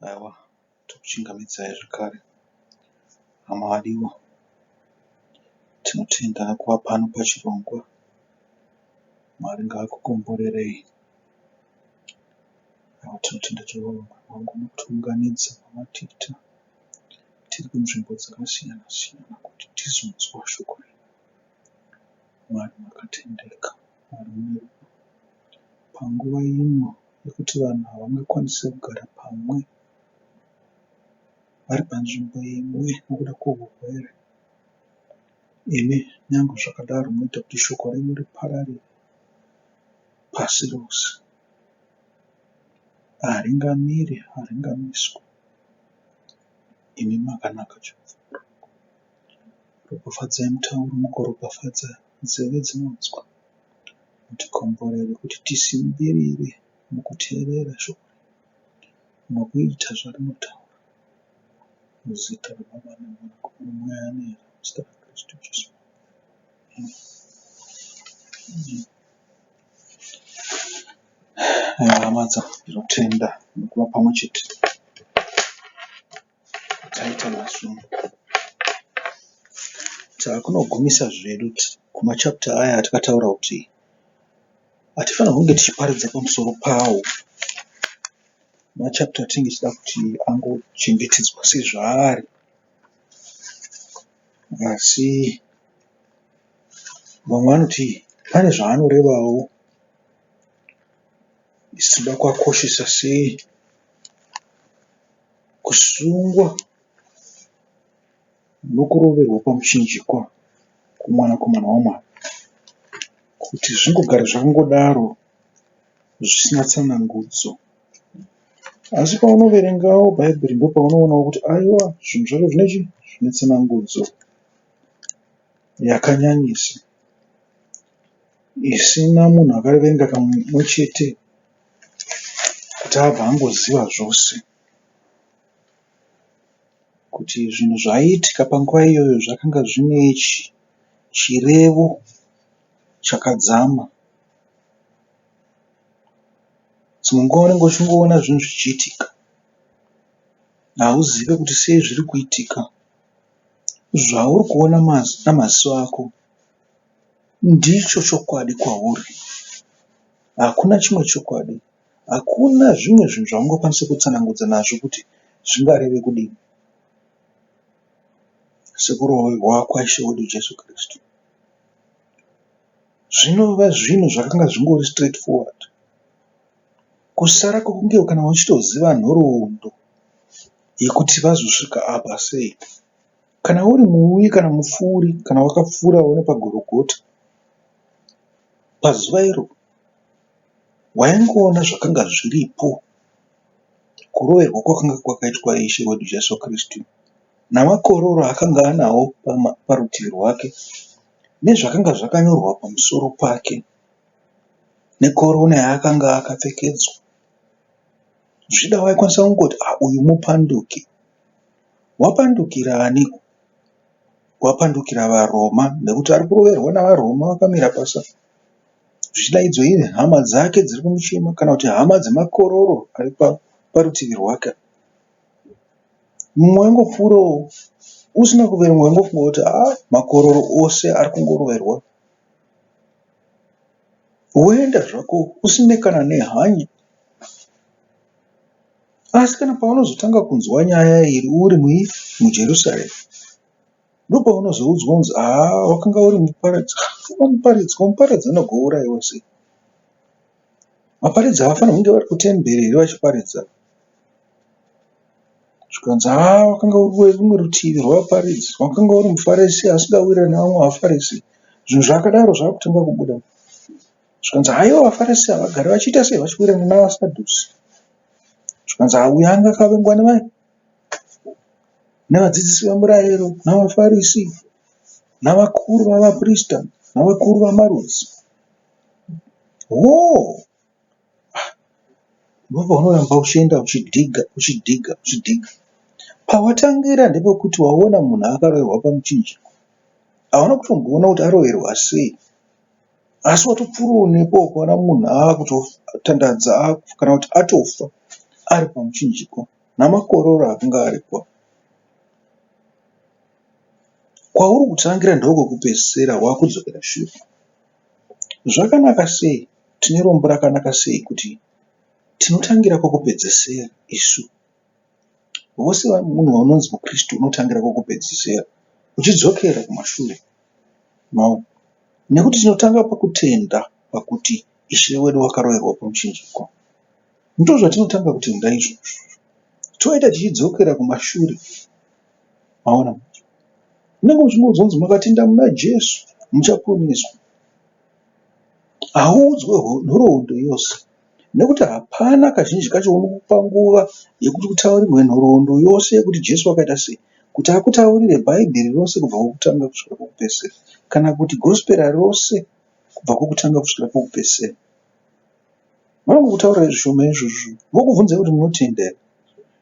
Aiwa, tokuchingamidzai zvakare hama vadiwa. Tinotenda nekuva pano pachirongwa. Mwari ngaakukomborerei. Aiwa, tinotenda Jehovha Mwari wangu nokutiunganidza kwamatiita tiri kunzvimbo dzakasiyana siyana kuti tizonzwa shoko renyu. Mwari makatendeka, Mwari mune rudo. Panguva ino yekuti vanhu havangakwanisi kugara pamwe vari panzvimbo imwe nokuda kwehurwere, imi nyangwe zvakadaro munoita kuti shoko renyu ripararire pasi rose. Haringamiri, haringamiswi. Imi makanaka Jehovha. Ropafadzai mutauro mugoropafadza nzeve dzinonzwa. Mutikomborere kuti tisimbirire mukuteerera shoko nokuita zvarinotaura. Muzita raBaba neMwanakomana neMweya Mutsvene, muzita raKristu Jesu. Amen. Hama dzangu, ndinotenda nokuva pamwe chete taita nhasi uno. Takunogumisa zvedu kumachapter aya atakataura kuti hatifanirwi kunge tichiparidza pamusoro pawo. Machapter atinenge tichida kuti angochengetedzwa sezvaari. Asi vamwe vanoti pane zvaanorevawo isu tinoda kuakoshesa sei kusungwa nokuroverwa pamuchinjikwa kwomwanakomana waMwari kuti zvingogara zvakangodaro zvisina tsanangudzo. Asi paunoverengawo Bhaibheri ndopaunoonawo kuti aiwa zvinhu zvacho zvine chii? Zvine tsanangudzo yakanyanyisa isina munhu akaverenga kamwe chete kuti abva angoziva zvose. Kuti zvinhu zvaiitika panguva iyoyo zvakanga zvine chirevo chakadzama. Dzimwe nguva unenge uchingoona zvinhu zvichiitika hauzive kuti sei zviri kuitika. Zvauri kuona namaziso ako ndicho chokwadi kwauri. Hakuna chimwe chokwadi. Hakuna zvimwe zvinhu zvaungakwanise kutsanangudza nazvo kuti zvingareve kudini. Sekuroverwa kwaIshe wedu Jesu Kristu. Zvinova zvinhu zvakanga zvingori straight forward. Kusara kwekunge kana uchitoziva nhoroondo yekuti vazosvika apa sei. Kana uri muuyi kana mupfuuri kana wakapfuurawo nepaGorogota pazuva iro waingoona zvakanga zviripo kuroverwa kwakanga kwakaitwa Ishe wedu Jesu Kristu namakororo akanga anawo parutivi rwake nezvakanga zvakanyorwa pamusoro pake nekorona yaakanga akapfekedzwa. Zvichida waikwanisa kungoti ah, uyu mupanduki. Wapandukira aniko? Wapandukira vaRoma nekuti ari kuroverwa navaRoma vakamira pasa. Zvichida idzo ihama dzake dziri kumuchema kana kuti hama dzemakororo ari parutivi rwake. Mumwe waingopfuurawo usina kuverengwa waingofunga kuti haa makororo ose ari kungoroverwa. Woenda zvako usine kana nehanya. Asi kana paunozotanga kunzwa nyaya iyi uri muJerusarema, ndopaunozoudzwa kunzi haa wakanga uri muparidzi. Muparidzi, ko muparidzi anogouraiwa sei? Vaparidzi havafanirwi kunge vari kutemberi here vachiparidza? Zvikanzi haa wakanga uri werumwe rutivi rwevaparidzi, wakanga uri muFarisi asingawirirani nevamwe vaFarisi. Zvinhu zvakadaro zvakutanga kubuda. Zvikanzi haiwa vaFarisi havagari vachiita sei vachiwirirana navaSadhusi. Zvikanzi uyu anga akavengwa nevai nevadzidzisi vemurayiro navaFarisi navakuru vavaprista navakuru vamarudzi. Hoo! Ndopaunoramba uchienda uchidhiga uchidhiga uchidhiga. Pawatangira ndepekuti waona munhu akaroverwa pamuchinjikwa. Hauna kutomboona kuti aroverwa sei asi watopfuurawo nepo ukaona munhu akutotandadza kana kuti atofa. ari pamuchinjikwa namakororo akanga aripo. Kwauri kutangira ndokwekupedzisira wakudzokera shure. Zvakanaka sei, tine rombo rakanaka sei kuti tinotangira kwekupedzesera isu. Vose munhu unonzi muKristu unotangira kwekupedzesera uchidzokera kumashure. Maona? Nekuti tinotanga pakutenda pakuti Ishe wedu wakaroverwa pamuchinjikwa. Ndozvatinotanga kutenda izvozvo. Toita tichidzokera kumashure. Maona? Unenge uchingonzwa kunzi makatenda muna Jesu muchaponeswa. Hauudzwe nhoroondo yose nekuti hapana kazhinji kacho unokupa nguva yekuti utaurirwe nhoroondo yose yekuti Jesu akaita sei kuti akutaurire Bhaibheri rose kubva kwokutanga kusvika kwokupedzisira kana kuti Gospera rose kubva kwokutanga kusvika kwokupedzisira. Vanongokutaurirai zvishoma izvozvo vokubvunzai kuti munotenda here.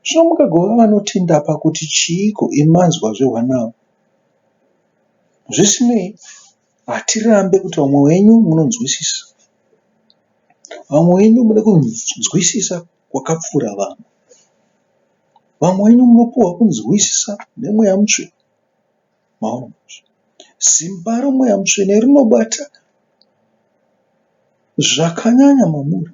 Zvino mukagova vanotenda pakuti chiiko imi manzwa zvehwanavo. Zvisinei, hatirambe kuti vamwe venyu munonzwisisa. Vamwe venyu mune kunzwisisa kwakapfuura vamwe. Vamwe venyu munopiwa kunzwisisa nemweya mutsvene. Maona? Simba romweya mutsvene rinobata zvakanyanya mamuri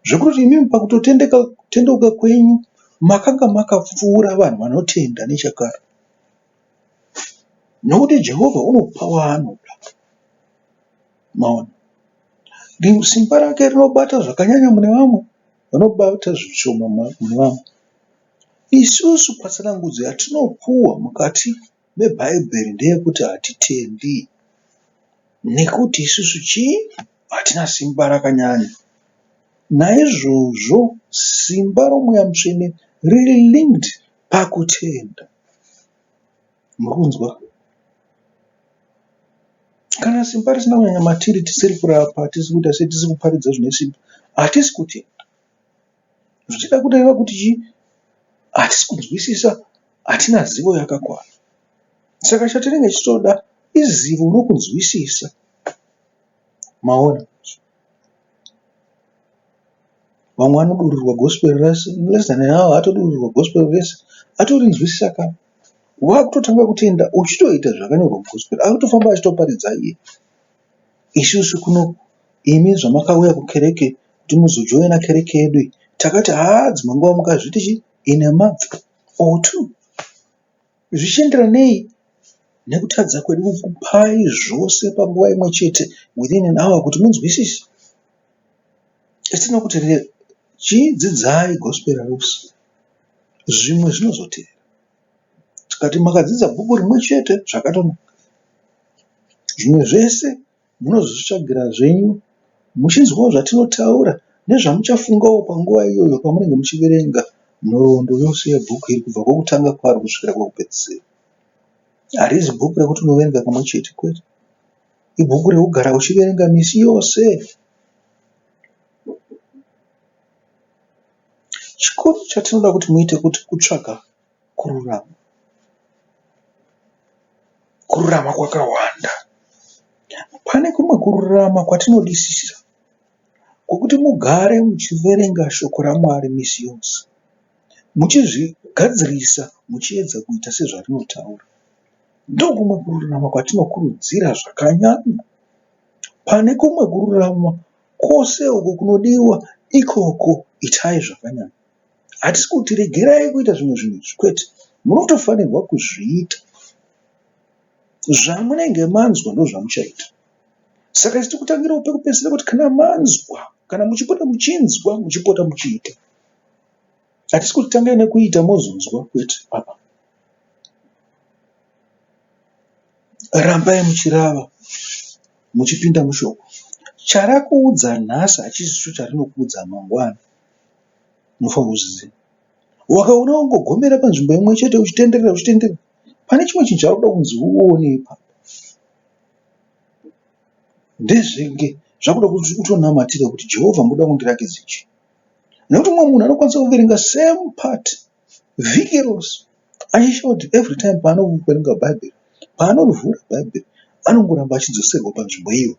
zvekuti imimi pakutotendeuka kwenyu makanga makapfuura vanhu vanotenda nechakare. Nokuti Jehovha unopa waanoda. Maona? Simba rake rinobata zvakanyanya mune vamwe, rinobata zvishoma mune vamwe. Isusu patsanangudzo yatinopuwa mukati meBhaibheri ndeyekuti hatitendi nekuti isusu chii? Hatina simba rakanyanya. Naizvozvo simba roMweya Mutsvene riri linked pakutenda. Muri kunzwa? Kana simba risina kunyanya matiri tisiri kurapa, tisiri kuita sei, tisiri kuparidza zvine simba, hatisi kutenda. Zvichida kureva kuti chii? Hatisi kunzwisisa, hatina zivo yakakwana. Saka chatinenge tichitoda izivo nokunzwisisa. Maona? Vamwe vanodururirwa gospel rese in less than an hour atodururirwa gospel rese atorinzwisisa ka. Wakutotanga kutenda uchitoita zvakanyorwa mugospel akutofamba achitoparidza iye. Isusu kuno imi zvamakauya kukereke kuti muzojoina kereke yedu iyi takati haa dzimwe nguva mukazviti chii in a month or two. Zvichienderana nei nekutadza kwedu kukupai zvose panguva imwe chete within an hour kuti munzwisise. Tisina kuti chidzidzai gospel rose zvimwe zvinozotevera. Tikati makadzidza bhuku rimwe chete zvakatonaka. Zvimwe zvese munozozvitsvagira zvenyu muchinzwawo zvatinotaura nezvamuchafungawo panguva iyoyo pamunenge muchiverenga nhoroondo yose yebhuku iri kubva kwokutanga kwaro kusvikira kwokupedzisira. Harizi bhuku rekuti unoverenga kamwe chete kwete. Ibhuku rekugara uchiverenga misi yose. Chikuru chatinoda kuti muite kuti kutsvaga kururama. Kururama kwakawanda. Pane kumwe kururama kwatinodisisa kwokuti mugare muchiverenga shoko raMwari misi yose. Muchizvigadzirisa muchiedza kuita sezvarinotaura. Ndokumwe kururama kwatinokurudzira zvakanyanya. Pane kumwe kururama kwose uko kunodiwa ikoko itai zvakanyanya. Hatisi kuti regerai kuita zvimwe zvinhu izvi kwete. Munotofanirwa kuzviita. Zvamunenge manzwa ndozvamuchaita. Saka isu tiri pekupedzisira kuti kana manzwa, kana muchipota muchinzwa muchipota muchiita. Hatisi kuti tangai nekuita mozonzwa kwete aa. Rambai muchirava muchipinda mushoko. Charakuudza nhasi hachisicho charinokuudza mangwana. Unofanirwa kuzviziva. Wakaona wangogomera panzvimbo imwe chete uchitenderera uchitenderera pane chimwe chinhu chauri kuda kunzi uone ipapo. Ndezvenge zvakuda kuti utonamatira kuti Jehovha munoda kundirakidza chii. Nekuti mumwe munhu anokwanisa kuverenga same part vhiki rose achishuva kuti every time paanoverenga bhaibheri paanorivhura bhaibheri anongoramba achidzoserwa panzvimbo iyoyo.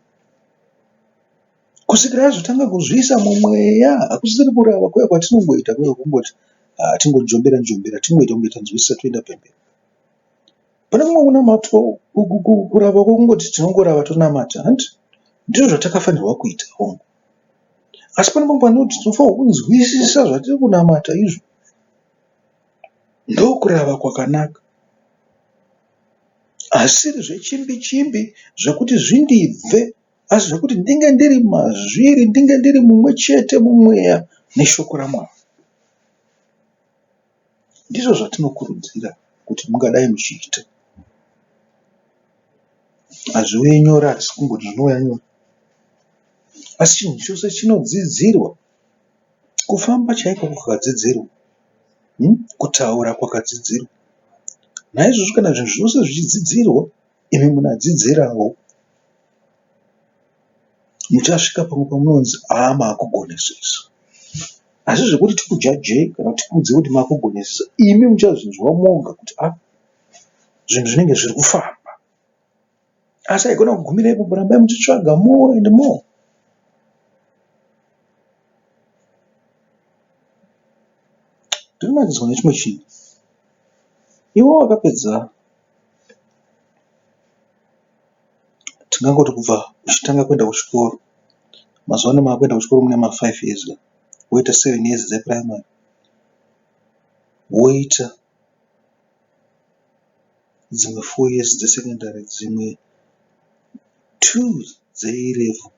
Kusvikira azotanga kuzviisa mumweya, hakusisiri kurava kuya kwatinongoita kuya kwekungoti ah, tingojombera njombera, tingoita kunge tanzwisisa toenda pamberi. Pane kumwe kunamatwa kurava kwekungoti tinongorava tonamata, hanti? Ndizvo zvatakafanirwa kuita, hongu. Asi pane pamwe panoti tinofanirwa kunzwisisa zvatiri kunamata izvo. Ndokurava kwakanaka. Hazvisiri zvechimbi chimbi zvekuti zvindibve asi zvekuti ndinge ndiri mazviri, ndinge ndiri mumwe chete mumweya neshoko raMwari. Ndizvo zvatinokurudzira kuti mungadai muchiita. Hazviuyi nyore, hatisi kungoti zvinouya nyore. Asi chinhu chose chinodzidzirwa. Kufamba chaiko kwakadzidzirwa. Kutaura kwakadzidzirwa. Naizvozvo kana zvinhu zvose zvichidzidzirwa, imi munadzidzirawo. Muchasvika pamwe pamunonzi haa makugonesesa. Asi zvekuti tikujajei kana kuti tikuudzei kuti makugonesesa, imi muchazvinzwa moga kuti ah zvinhu zvinenge zviri kufamba. Asi haikona kugumira ipapo, rambai muchitsvaga more and more. Ndinonakidzwa nechimwe chinhu. Iwe wakapedza tingangoti kubva uchitanga kuenda kuchikoro, mazuva ano makuenda kuchikoro mune mafive years ka, woita seven years dzepuraimari, woita dzimwe four years dzesekondari, dzimwe two dzeA level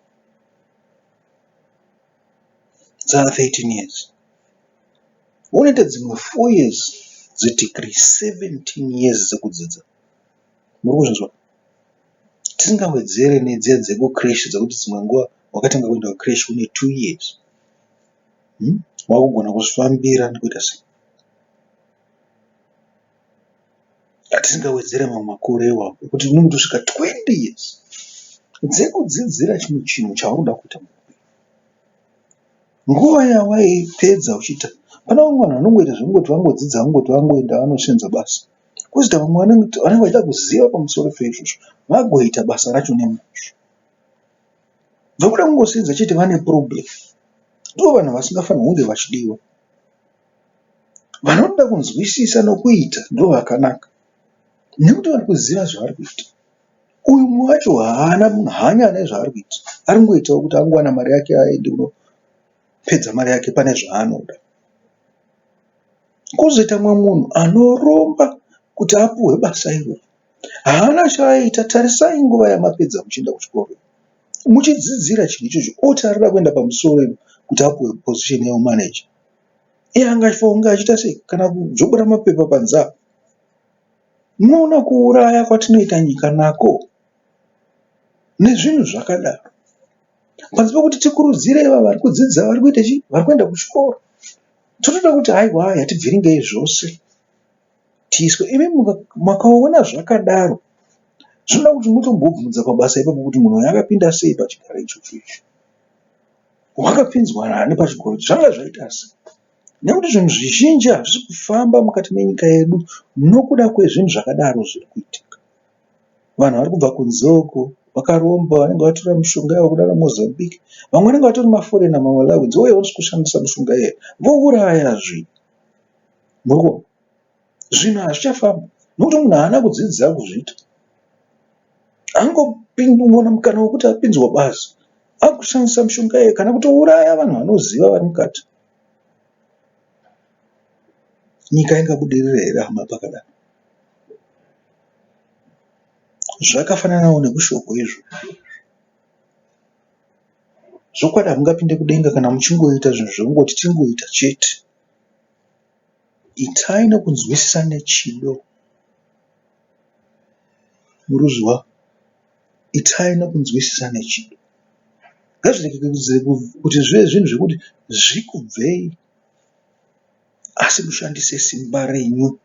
dzava 13 years. Wonoita dzimwe four years dzedegree, 17 years dzekudzidza. Muri kuzvinzwa? Tisingawedzere nedziya dzekucreche dzekuti dzimwe nguva wakatanga kuenda kucreche une two years. Wakugona kuzvifambira nekuita sei. Hatisingawedzere mamwe makore iwawo ekuti unenge kutosvika 20 years dzekudzidzira chimwe chinhu chaunoda kuita muupenyu. Nguva yawaipedza uchiita, pane vamwe vanhu vanongoita zvekungoti vangodzidza vangoti vangoenda vanosenza basa. Kwozoita vamwe vanenge vachida kuziva pamusoro peizvozvo vagoita basa racho nemazvo. Zvekuda kungosenza chete vane problem. Ndivo vanhu vasingafanirwi kunge vachidiwa. Vanoda kunzwisisa nokuita ndovakanaka nekuti vari kuziva zvavari kuita. Uyu mumwe wacho haana hanya nezvaari kuita. Ari kungoitawo kuti angowana mari yake aende kunopedza mari yake pane zvaanoda. Kwozoita mumwe munhu anoromba kuti apuhwe basa iroro. Haana chaaita. Tarisai nguva yamapedza muchienda kuchikoro muchidzidzira chinhu ichocho oti arikuda kuenda pamusoro kuti apuhwe position yeumaneja. Iye anga achifanira kunge achiita sei kana kudzvokora mapepa panze apa. Munoona kuuraya kwatinoita nyika nako nezvinhu zvakadaro. Panze pekuti tikurudzire ava vari kudzidza vari kuita chii vari kuenda kuchikoro totoda kuti haiwa hatibviringei zvose tiiswe. Imi makaona zvakadaro zvinoda kuti mutombobvunza pabasa ipapo kuti munhu uyu akapinda sei pachigaro ichocho icho. Wakapinzwa nani pachigaro icho zvanga zvaita sei. Nekuti zvinhu zvizhinji hazvisi kufamba mukati menyika yedu nokuda kwezvinhu zvakadaro zviri kuitika. Vanhu vari kubva kunze uko vakaromba vanenge vatora mishonga yavo kunana Mozambique. Vamwe vanenge vatori maforena maMalawis vouya vosvikushandisa mishonga iya vouraya zvinhu. Murikuona? Zvinhu hazvichafamba nekuti munhu haana kudzidza kuzviita. Angowana mukana wekuti apinzwa basa akushandisa mishonga iya kana kutouraya vanhu vanoziva vari mukati. Nyika ingabudirira here hama pakadai? Zvakafananawo nekushoko izvo. Zvokwadi hamungapinde kudenga kana muchingoita zvinhu zvekungoti tingoita chete. Itai nokunzwisisa nechido. Murikuzviwa? Itai nokunzwisisa nechido. Ngazvirege kuti zvive zvinhu zvekuti zvikubvei asi mushandise simba renyu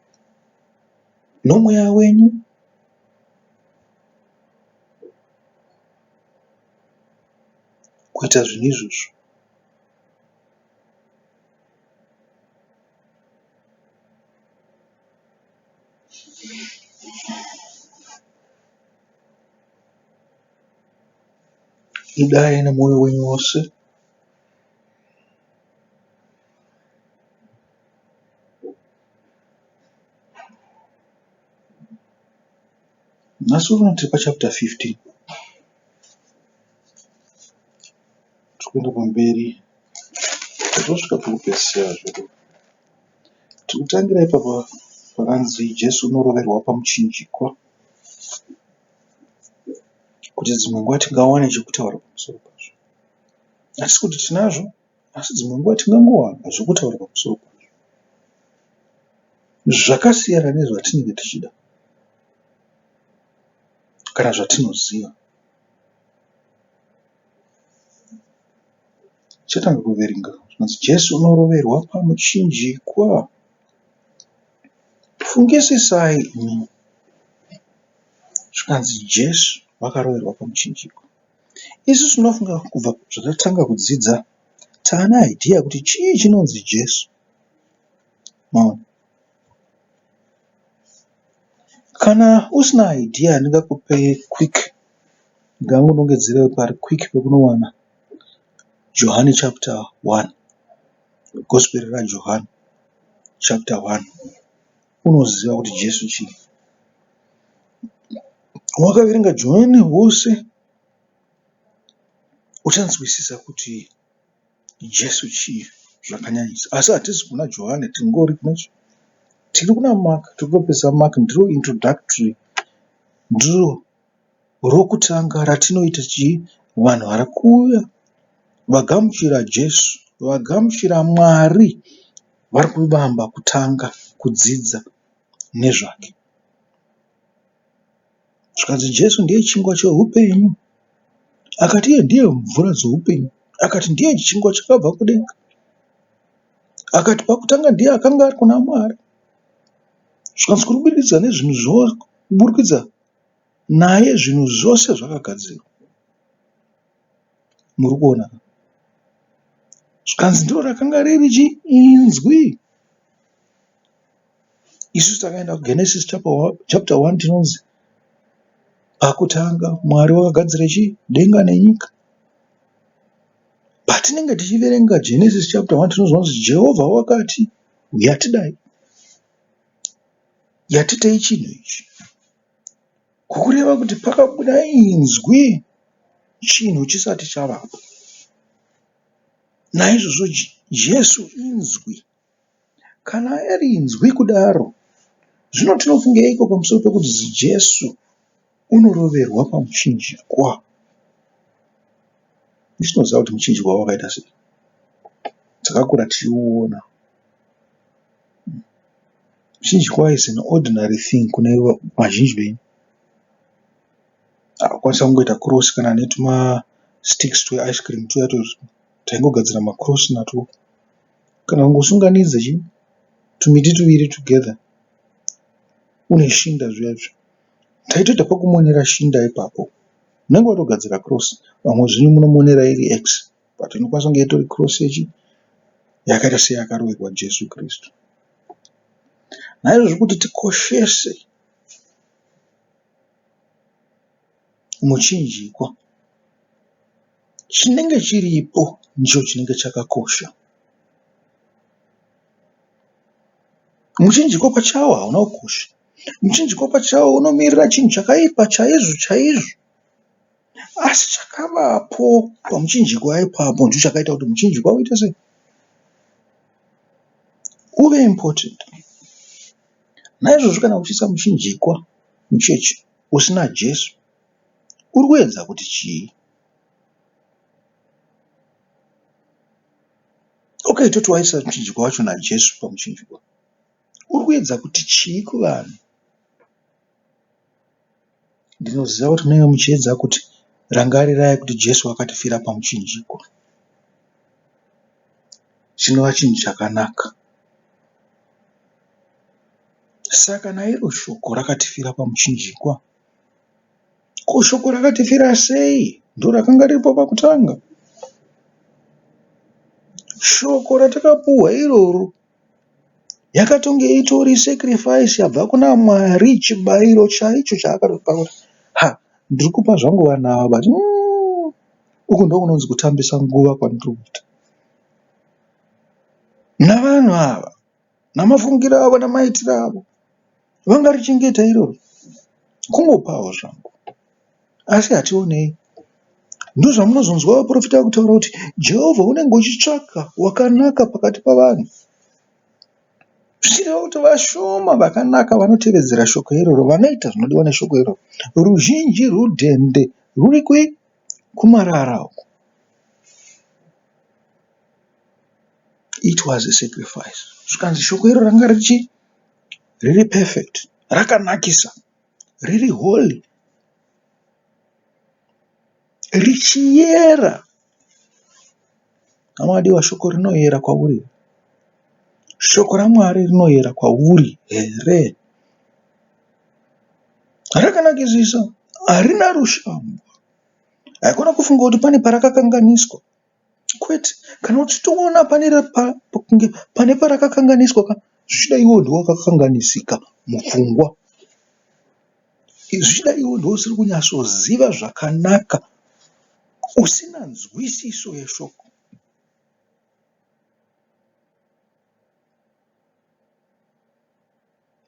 nomweya wenyu kuita zvinhu izvozvo. Idai nemwoyo wenyu wose. Nhasi uno tiri pachapter 15. Tiri kuenda pamberi tosvika pekupedzisira zvedu. Tiri kutangira ipapa pakanzi Jesu unoroverwa pamuchinjikwa kuti dzimwe nguva tingawane chekutaura pamusoro pazvo. Hatisi kuti tinazvo asi dzimwe nguva tingangowana zvekutaura pamusoro pazvo zvakasiyana nezvatinenge tichida kana zvatinoziva. Chatanga kuverenga zvinonzi Jesu unoroverwa pamuchinjikwa. Fungisisai imi. Zvikanzi Jesu vakaroverwa pamuchinjikwa. Isu tinofunga kubva zvatatanga kudzidza taane idea kuti chii chinonzi Jesu. Maona? Kana usina idea ndingakupe quick ndingangonongedzere pari quick pekunowana Johani chapter 1 Gospel raJohani chapter 1 unoziva kuti Jesu chii. Wakaverenga Johani wose uchanzwisisa kuti Jesu chii zvakanyanyisa. Asi hatisi kuna Johani tingori kuna chii? Tiri kuna Mark tiri kutopedza Mark ndiro introductory ndiro rokutanga ratinoita chii? Vanhu vari kuuya vagamuchira Jesu vagamuchira Mwari vari kuvamba kutanga kudzidza nezvake. Zvikanzi Jesu ndiye chingwa cheupenyu. Akati iye ndiye mvura dzoupenyu. Akati ndiye chingwa chakabva kudenga. Akati pakutanga ndiye akanga ari kuna Mwari. Zvikanzi kuburikidza nezvinhu zvose, kuburikidza naye zvinhu zvose zvakagadzirwa. Muri kuona? Zvikanzi ndiro rakanga riri chi inzwi. Isu takaenda kuGenesis chapter 1 tinonzi pakutanga Mwari wakagadzira chii? Denga nenyika. Patinenge tichiverenga Genesis chapter 1 tinonzwa kunzi Jehovha wakati yatidai yatitei chinhu ichi. Kureva kuti pakabuda inzwi chinhu chisati chavapo. Naizvozvo Jesu inzwi. Kana ari inzwi kudaro, zvino tinofungeiko pamusoro pekuti Jesu unoroverwa pamuchinjikwa? Isu tinoziva kuti muchinjikwa wakaita sei. Takakura tichiuona. Muchinjikwa is an ordinary thing kune vazhinji venyu. Akakwanisa kungoita cross kana netuma sticks twe ice cream tuya taingogadzira macross natwo. Kana kungosunganidza chi tumiti tuviri together une shinda zviya zviya. Taitoita pekumonera shinda ipapo. Unenge watogadzira cross. Vamwe zvenyu munomonera iri X but inokwanisa kunge itori cross yechi yakaita seyakaroverwa Jesu Kristu. Naizvozvo kuti tikoshese muchinjikwa Chinenge chiripo ndicho chinenge chakakosha. Muchinjikwa pachawo hauna kukosha. Muchinjikwa pachawo unomirira chinhu chakaipa chaizvo chaizvo. Asi chakavapo pamuchinjikwa ipapo ndicho chakaita kuti muchinjikwa uite sei? Uve important. Naizvozvo kana uchiisa muchinjikwa muchechi usina Jesu uri kuedza kuti chii? Okay toti waisa muchinjikwa wacho naJesu pamuchinjikwa. Uri kuedza kuti chii kuvanhu? Ndinoziva kuti munenge muchiedza kuti rangarirai kuti Jesu akatifira pamuchinjikwa. Chinova chinhu chakanaka. Saka nairo shoko rakatifira pamuchinjikwa. Ko shoko rakatifira sei? Ndorakanga riripo pakutanga. Shoko ratakapuhwa iroro yakatonge itori sacrifice yabva kuna Mwari, chibayiro chaicho chaakatopa kuti ha ndiri kupa zvangu vanhu ava but mm, Uku ndokunonzi kutambisa nguva kwandiri kuita. Navanhu ava, namafungiro avo namaitiro avo, vangarichengeta iroro? Kungopawo zvangu. Asi hationei. Ndozvamunozonzwa vaprofita vakutaura kuti Jehovha unenge uchitsvaka wakanaka pakati pavanhu. Zvichireva kuti vashoma vakanaka vanotevedzera shoko iroro, vanoita zvinodiwa neshoko iroro. Ruzhinji rudhende ruri kui kumarara uko. It was a sacrifice. Zvikanzi shoko iro ranga richi riri perfect, rakanakisa, riri holy, richiyera. Hama vadiwa, shoko rinoyera kwauri. Shoko raMwari rinoyera kwauri here? Rakanakisisa, harina rushambwa. Haikona kufunga kuti pane parakakanganiswa. Kwete, kana uchitoona pane kunge pane parakakanganiswa ka, zvichida iwe ndiwe wakakanganisika mupfungwa. Zvichida iwe ndiwe usiri kunyatsoziva zvakanaka, usina nzwisiso yeshoko.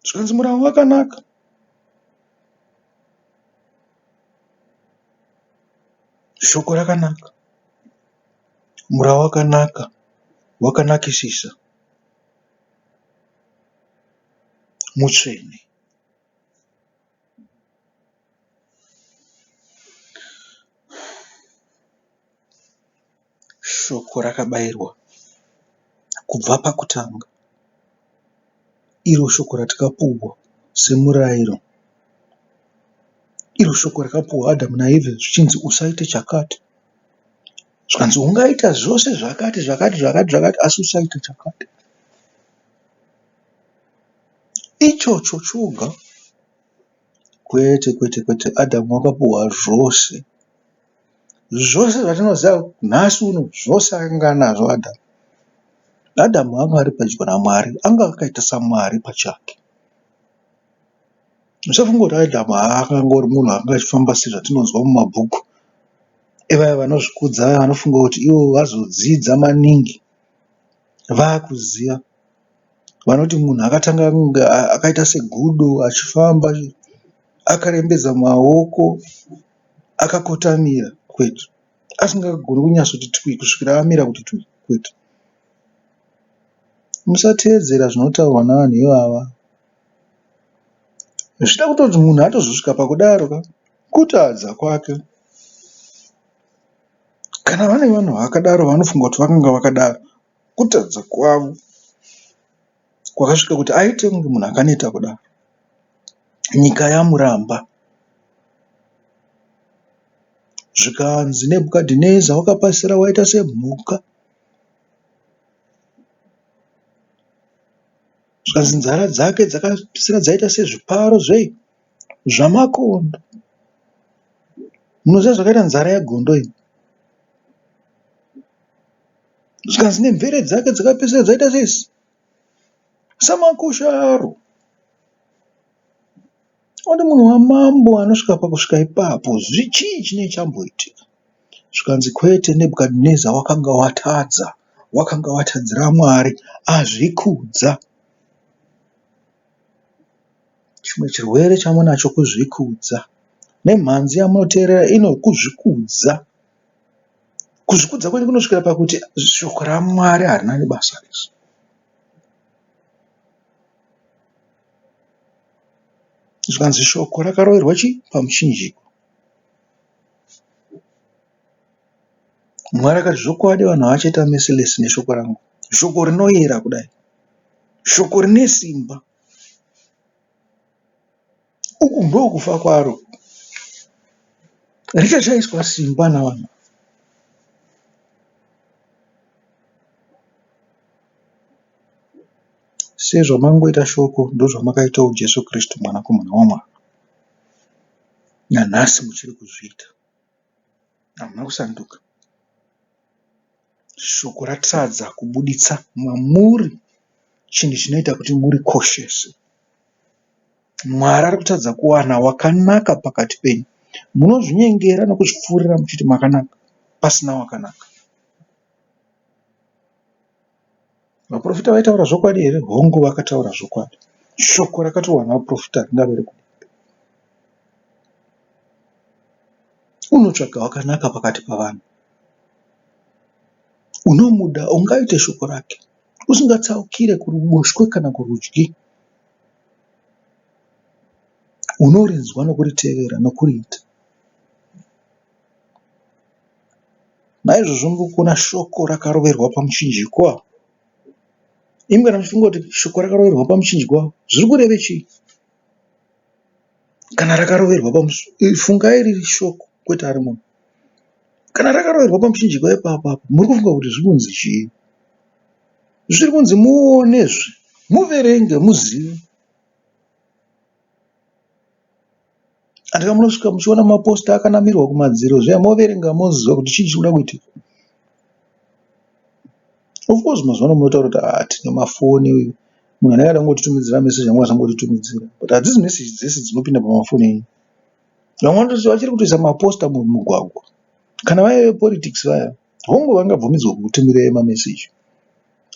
Zvikanzi murau wakanaka. Shoko rakanaka. Murau wakanaka. Wakanakisisa. Mutsvene. Shoko rakabairwa kubva pakutanga. Iro shoko ratakapuhwa semurairo. Iro shoko rakapuhwa Adhamu naEvha zvichinzi usaite chakati. Zvikanzi ungaita zvose zvakati zvakati zvakati zvakati asi usaite chakati. Ichocho choga kwete kwete kwete Adhamu wakapuhwa zvose. Zvose zvatinoziva nhasi uno zvose akanga anazvo Adhamu. Adhamu anga ari pedyo naMwari, anga akaita saMwari pachake. Musafunga kuti Adhamu akanga ari munhu akanga achifamba sezvatinonzwa mumabhuku evaya vanozvikudza vaya vanofunga kuti ivo vazodzidza maningi vakuziva. Vanoti munhu akatanga kunge akaita segudo achifamba akarembedza maoko akakotamira kwete asingagoni kunyatsoti twi kusvikira amira kuti twi kwete. Musateedzera zvinotaurwa navanhu ivava. Zvichida kutoti munhu atozosvika pakudaro ka kutadza kwake. Kana vane vanhu vakadaro vanofunga kuti vakanga vakadaro kutadza kwavo kwakasvika kuti aite kunge munhu akaneta kudaro. Nyika yamuramba. Zvikanzi Nebhukadhineza wakapasira waita semhuka. Zvikanzi nzara dzake dzakapedzisira dzaita sezviparo zvei zvamakondo. Munoziva zvakaita nzara yegondo iyi? Zvikanzi nemvere dzake dzakapedzisira dzaita sei samakushe aro. Oti munhu wamambo anosvika pakusvika ipapo chii chinenge chamboitika? Zvikanzi kwete Nebhukadhineza wakanga watadza, wakanga watadzira Mwari azvikudza. Chimwe chirwere chamunacho kuzvikudza. Nemhanzi yamunoteerera inokuzvikudza. Kuzvikudza kwenyu kunosvikira pakuti shoko raMwari harina nebasa rese. Zvikanzi shoko rakaroverwa chii? Pamuchinjikwa. Mwari akati zvokwadi vanhu havachaita merciless neshoko rangu. Shoko rinoyera kudai. Shoko rine simba. Uku ndokufa kwaro. Richashaiswa simba navanhu. Sezvamangoita shoko ndozvamakaitawo Jesu Kristu mwanakomana waMwari. Nanhasi muchiri kuzviita. Hamuna kusanduka. Shoko ratadza kubuditsa mamuri chinhu chinoita kuti murikoshese. Mwari ari kutadza kuwana wakanaka pakati penyu. Munozvinyengera nokuzvipfuurira muchiti makanaka. pasina wakanaka. Vaprofita vaitaura zvokwadi here? Hongu vakataura zvokwadi. Shoko rakatorwa navaprofita ringave rekupi? Unotsvaga wakanaka pakati pavanhu. Unomuda ungaite shoko rake usingatsaukire kuruboshwe kana kurudyi. Unorinzwa nokuritevera nokuriita. Naizvozvo muri kuona shoko rakaroverwa pamuchinjikwa. Imi kana muchifunga kuti shoko rakaroverwa pamuchinjikwa zviri kureve chii? Kana rakaroverwa fungai riri shoko kwete ari munhu. Kana rakaroverwa pamuchinjikwa ipapo apo muri kufunga kuti zviri kunzi chii? Zviri kunzi muonezve, muverenge muzive. Andika munosvika muchiona maposita akanamirwa kumadziro zviya moverenga moziva kuti chii chiri kuda kuitika. Of course mazuva ano munotaura kuti ah tine mafoni munhu anenge ada kungotitumidzira meseji anokwanisa kungotitumidzira but hadzisi meseji dzese dzinopinda pamafoni enyu. Vamwe vanototi vachiri kutoisa maposita mumugwagwa kana vaya vepolitics vaya hongu vangabvumidzwa kukutumirai mameseji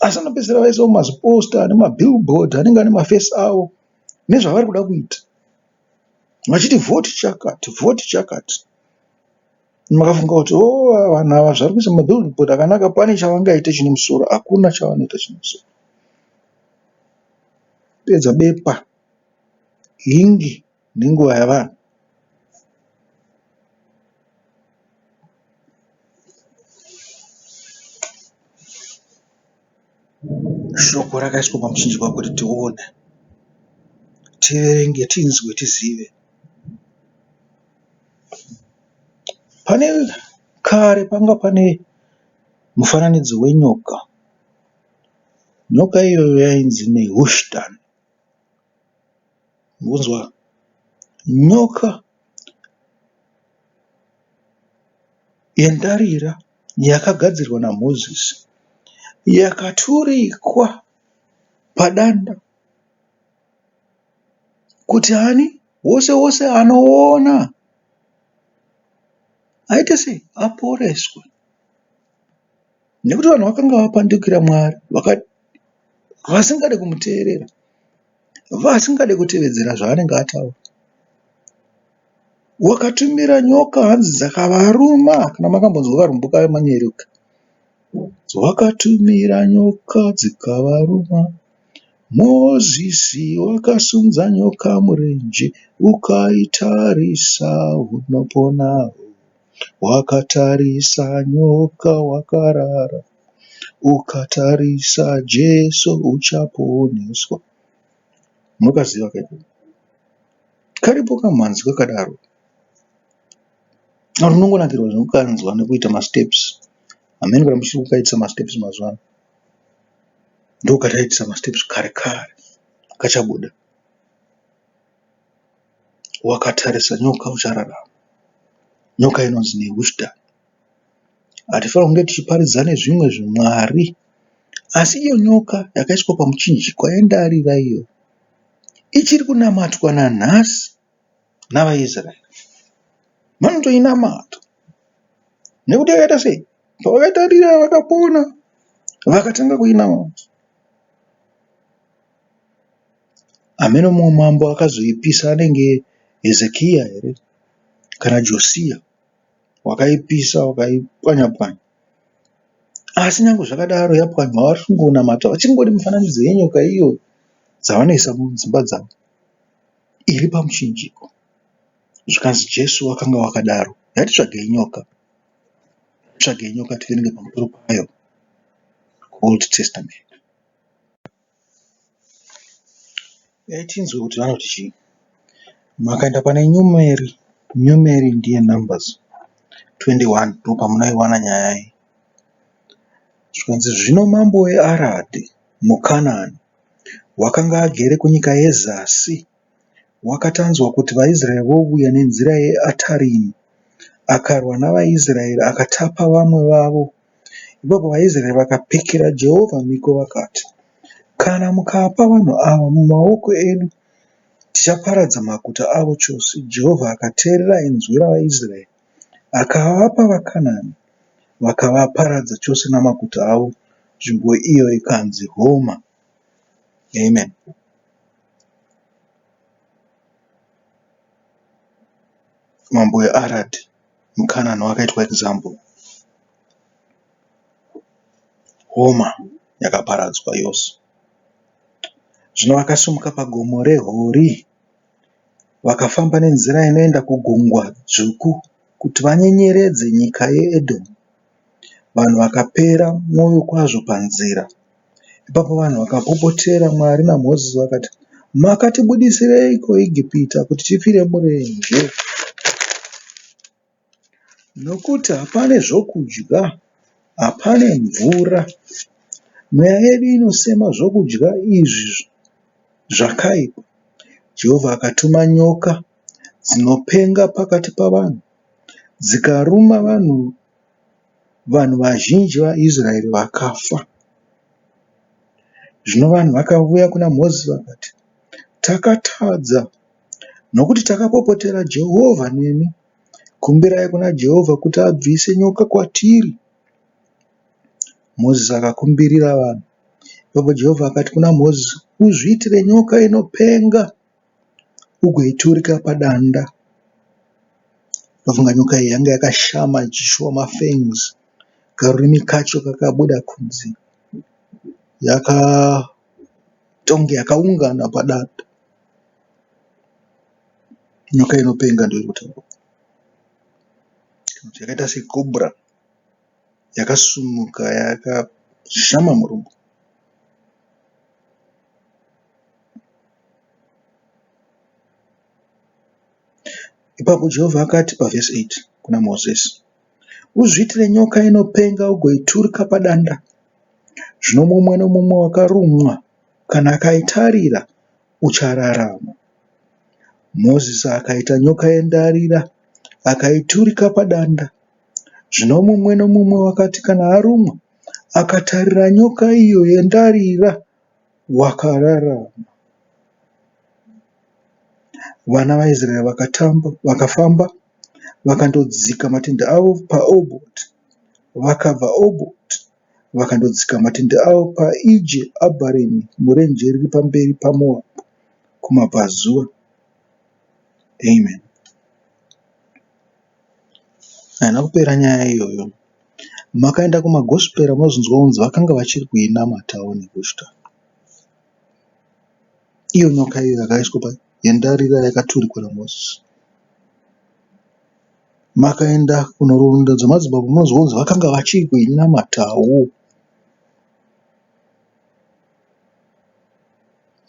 asi vanopedzisira vaisawo maziposta nemabillboard anenge ane mafesi avo nezvavari kuda kuita. Vachiti vhoti chakati, vhoti chakati. Makafunga kuti oh vanhu ava zvari kuisa mabillboard akanaka pane chavangaite chine musoro. Hakuna chavanoita chine musoro. Pedza bepa, ingi nenguva yavanhu. Shoko rakaiswa pamuchinjikwa kuti tione, tiverenge, tinzwe, tizive. Pane kare panga pane mufananidzo wenyoka. Nyoka iyoyo yainzi Nehushtan. Murikunzwa? Nyoka yendarira yakagadzirwa naMozisi yakaturikwa padanda kuti ani? Wose wose anoona aite sei? Aporeswe. Nekuti vanhu vakanga vapandukira Mwari vasingade kumuteerera, vasingade kutevedzera zvaanenge ataura. Wakatumira nyoka hanzi dzakavaruma kana makambonzwa karumbo kamanyeruka. Wakatumira nyoka dzikavaruma. Mozisi wakasunza nyoka murenje ukaitarisa unopona. Wakatarisa nyoka wakarara ukatarisa Jesu uchaponeswa. Munokaziva ka ikoko? Karipo kamhanzi kakadaro. Unongonakirwa nekukanzwa nekuita masteps. Hameno kana muchiri kukaitisa masteps mazuva ano. Ndokataiitisa masteps kare kare kachabuda. Wakatarisa nyoka uchararama. Nyoka inonzi Nehushta. Hatifaniri kunge tichiparidza nezvimwe zvimwari asi iyo nyoka yakaiswa pamuchinjikwa yendarira iyo ichiri kunamatwa nanhasi navaIsraeri. Vanotoinamata nekuti yakaita sei? Pavakaitarira vakapona vakatanga kuinamata. Hameno mumwe mambo akazoipisa anenge Hezekiya here kana Josiya wakaipisa wakaipwanya pwanya. Asi nyangwe zvakadaro yapwanywa vari kungonamata vachingori mifananidzo yenyoka iyoyo dzavanoisa mudzimba dzavo iri pamuchinjiko. Zvikanzi Jesu wakanga wakadaro. Ngatitsvagei nyoka. Tsvagei nyoka tiverenge pamusoro payo kuOld Testament. Dai tinzwe kuti vanoti chii. Makaenda pane Numeri, Numeri ndiye Numbers 21 ndopamunoiwana nyaya iyi. Zvikanzi zvino mambo weAradhi muKanani wakanga agere kunyika yezasi wakatanzwa kuti vaIsraeri vovuya nenzira yeAtarimi akarwa navaIsraeri akatapa vamwe vavo. Ipapo vaIsraeri vakapikira Jehovha mhiko vakati, Kana mukapa vanhu ava mumaoko edu, tichaparadza maguta avo chose. Jehovha akateerera inzwi ravaIsraeri akavapa vaKanani. Vakavaparadza chose namaguta avo, nzvimbo iyo ikanzi Homa. Amen. Mambo weArad muKanani wakaitwa example. Homa yakaparadzwa yose. Zvino vakasimuka pagomo reHori vakafamba nenzira inoenda kuGungwa Dzvuku kuti vanyenyeredze nyika yeEdhomu. Vanhu vakapera mwoyo kwazvo panzira. Ipapo vanhu vakapopotera Mwari naMozisi vakati, Makatibudisireiko Egipita kuti tifire murenje? Nokuti hapane zvokudya, hapane mvura. Mweya yedu inosema zvokudya izvi zvakaipa. Jehovha akatuma nyoka dzinopenga pakati pavanhu, dzikaruma vanhu, vanhu vazhinji vaIsraeri vakafa. Zvino vanhu vakauya kuna Mozisi vakati, Takatadza nokuti takapopotera Jehovha nemi. Kumbirai kuna Jehovha kuti abvise nyoka kwatiri. Mozisi akakumbirira vanhu. Ipapo Jehovha akati kuna Mozisi, Uzviitire nyoka inopenga ugoiturika padanda. Ndofunga nyoka iyi yanga yakashama ichishuwa mafangs. Karurimi kacho kakabuda kunze. Yakatonge yakaungana padanda. Nyoka inopenga ndoiri kutaurwa. Yakaita secobra yakasumuka yakashama muromo. Ipapo Jehovha akati pavhesi 8 kuna Mozisi, Uzviitire nyoka inopenga ugoiturika padanda. Zvino mumwe nomumwe wakarumwa kana akaitarira uchararama. Mozisi akaita nyoka yendarira akaiturika padanda. Zvino mumwe nomumwe wakati kana arumwa akatarira nyoka iyo yendarira wakararama. Vana vaIsraeri vakatamba, vakafamba vakandodzika matende avo paObhoti. Vakabva Obhoti vakandodzika matende avo paIje Abharimi murenje riri pamberi paMoabhu kumabvazuva. Amen. Haina kupera nyaya iyoyo. Makaenda kumagospera munozonzwa kunzi vakanga vachiri kuinamatawo nekushta. Iyo nyoka iyo yakaiswa pa yendarira yakaturikwa naMozisi. Makaenda kunhoroondo dzemadzibaba munonzwa kunzi vakanga vachiri kuinamatawo.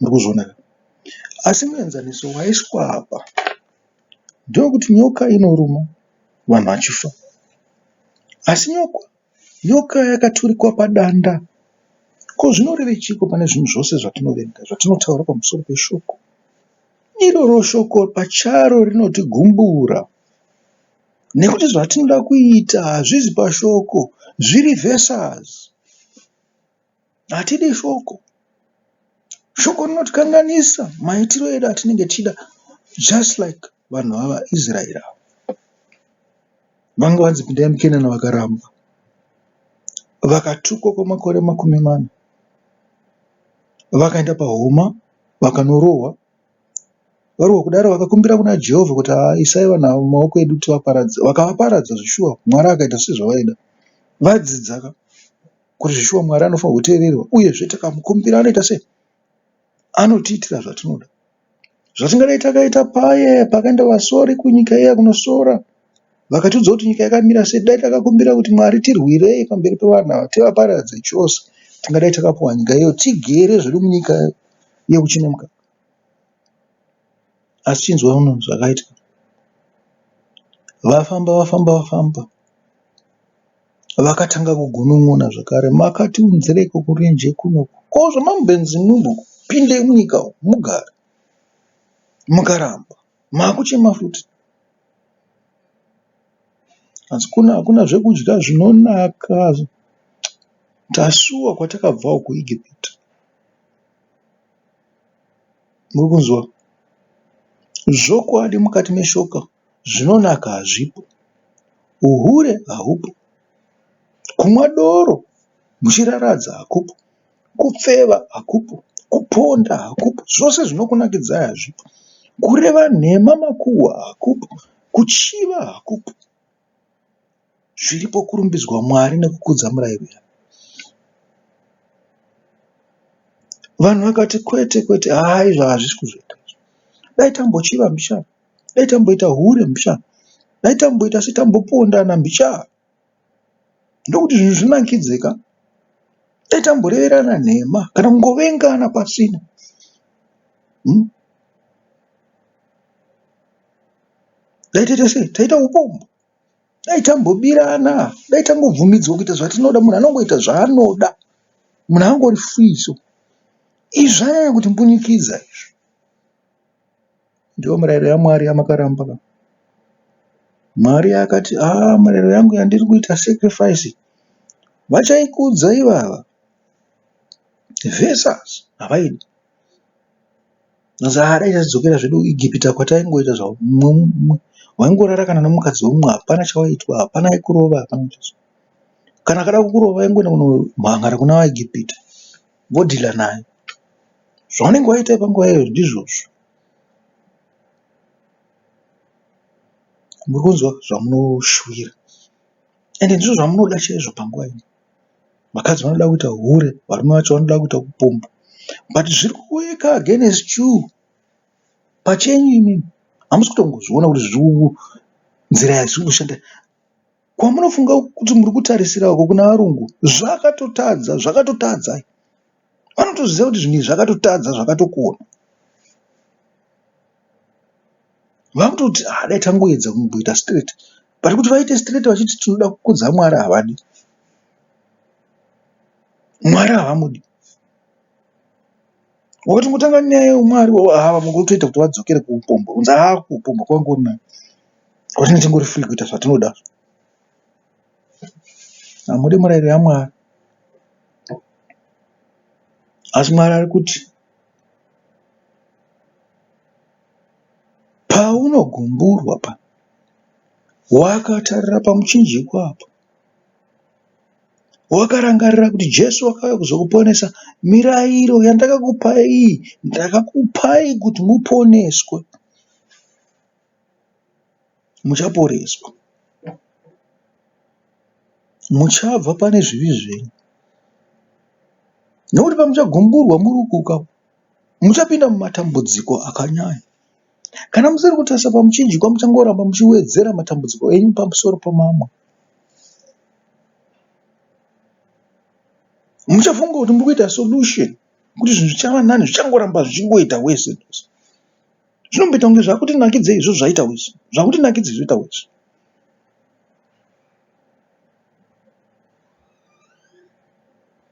Muri kuzviona ka? Asi muenzaniso waiswa apa ndewekuti nyoka inoruma vanhu vachifa. Asi nyoka nyoka yakaturikwa padanda. Ko zvinorevei chiiko pane zvinhu zvose zvatinoverenga zvatinotaura pamusoro peshoko? Iroro shoko pacharo rinotigumbura nekuti zvatinoda kuita hazvizi pashoko zviri versus. Hatidi shoko. Shoko rinotikanganisa maitiro edu atinenge tichida just like vanhu vavaIsraeri ava. Vanga vanzi pindai muKenani vakaramba. Vakatukwa kwemakore 40. Vakaenda pahuma vakanorohwa. Varohwa kudaro vakakumbira kuna Jehovha kuti haa isai vanhu ava mumaoko edu tivaparadze. Vakavaparadza zveshuwa Mwari akaita sezvavaida. Vadzidza ka kuti zveshuwa Mwari anofanirwa kuteererwa uyezve tikamukumbira anoita sei? Anotiitira zvatinoda. Zvatingadai takaita paye pakaenda vasori kunyika iya kunosora vakatiudza kuti nyika yakamira sei dai takakumbira kuti Mwari tirwirei pamberi pevanhu ava tivaparadze chose tingadai takapuwa nyika iyo tigere zvedu munyika yeuchi nemukaka. Asi chinzwa uno zvakaitika. Vafamba vafamba vafamba vakatanga kugunun'una zvakare makatiunzireiko kurenje kunoku ko zvamambenzi pindei munyika umu mugare mukaramba makuchema futi. Asi kuno hakuna zvekudya zvinonaka tasuwa kwatakabva uku kuEgipita. Muri kunzwa? Zvokwadi mukati meshoko zvinonaka hazvipo. Uhure hahupo. Kumwa doro muchiraradza hakupo. Kupfeva hakupo. Kuponda hakupo. Zvose zvinokunakidzai hazvipo. Kureva nhema makuhwa hakupo. Kuchiva hakupo. Zviripo kurumbidzwa Mwari nekukudza murayiro yake. Vanhu vakati kwete kwete haa izvo hazvisi kuzoita izvi. Dai tambochiva mbichana, dai tamboita hure mbichana, dai tamboita setambopondana mbichana. Ndokuti zvinhu zvinakidze ka. Dai tamboreverana nhema kana kungovengana pasina. Hmm? Dai taita sei? Taita upombwe. Dai tambobirana, dai tangobvumidzwa kuita zvatinoda. Munhu anongoita zvaanoda. Munhu angori free so. Izvi zvanyanya kutimbunyikidza izvi. Ndiyo mirayiro yaMwari yamakaramba ka. Mwari akati, ah, mirayiro yangu yandiri kuita sacrifice vachaikudza ivava versus havaidi. Zaa dai tadzokera zvedu Egipita kwataingoita zvamumwe waingorara kana nomukadzi wemumwe hapana chawaiitwa hapana aikurova hapana chii. Kana akada kukurova waingoenda kunomhangara kuna vaEgipita vodhila naye. Zvaunenge waita panguva iyoyo ndizvozvo. Muri kunzwa zvamunoshuvira ende ndizvo zvamunoda chaizvo panguva ino. Vakadzi vanoda kuita hure, varume vacho vanoda kuita kupomba but zviri kuweka against you pachenyu imimi. Hamusi kutombozviona kuti nzira yazviri kushanda. Kwamunofunga kuti muri kutarisira uko kuna varungu zvakatotadza, zvakatotadza. Vanotoziva kuti zvinhu izvi zvakatotadza zvakatokona. Vakutoti ah dai tangoedza kumboita straight but kuti vaite straight vachiti tinoda kukudza Mwari havadi. Mwari havamudi. Wakatongotanga nyaya yeumwari ava votoita kuti vadzokere kuupombwe kunzi haa kuupombwe kwangori nani kwatinenge tingori free kuita zvatinoda. Hamudi murayiro yaMwari. Asi Mwari ari kuti Paunogumburwa pa wakatarira pamuchinjikwa apo, wakarangarira kuti Jesu wakauya kuzokuponesa, mirayiro yandakakupai iyi ndakakupai kuti muponeswe. Muchaporeswa. Muchabva pane zvivi zvenyu. Nekuti pamuchagumburwa muri ukuka Muchapinda mumatambudziko akanyanya. Kana musiri kutarisa pamuchinjikwa muchangoramba muchiwedzera matambudziko enyu pamusoro pemamwe. Muchafunga kuti muri kuita solution kuti zvinhu zvichava nani zvichangoramba zvichingoita worse and worse. Zvinomboita kunge zvakutinakidzei izvozvo zvaita worse, zvakutinakidzei zvoita worse.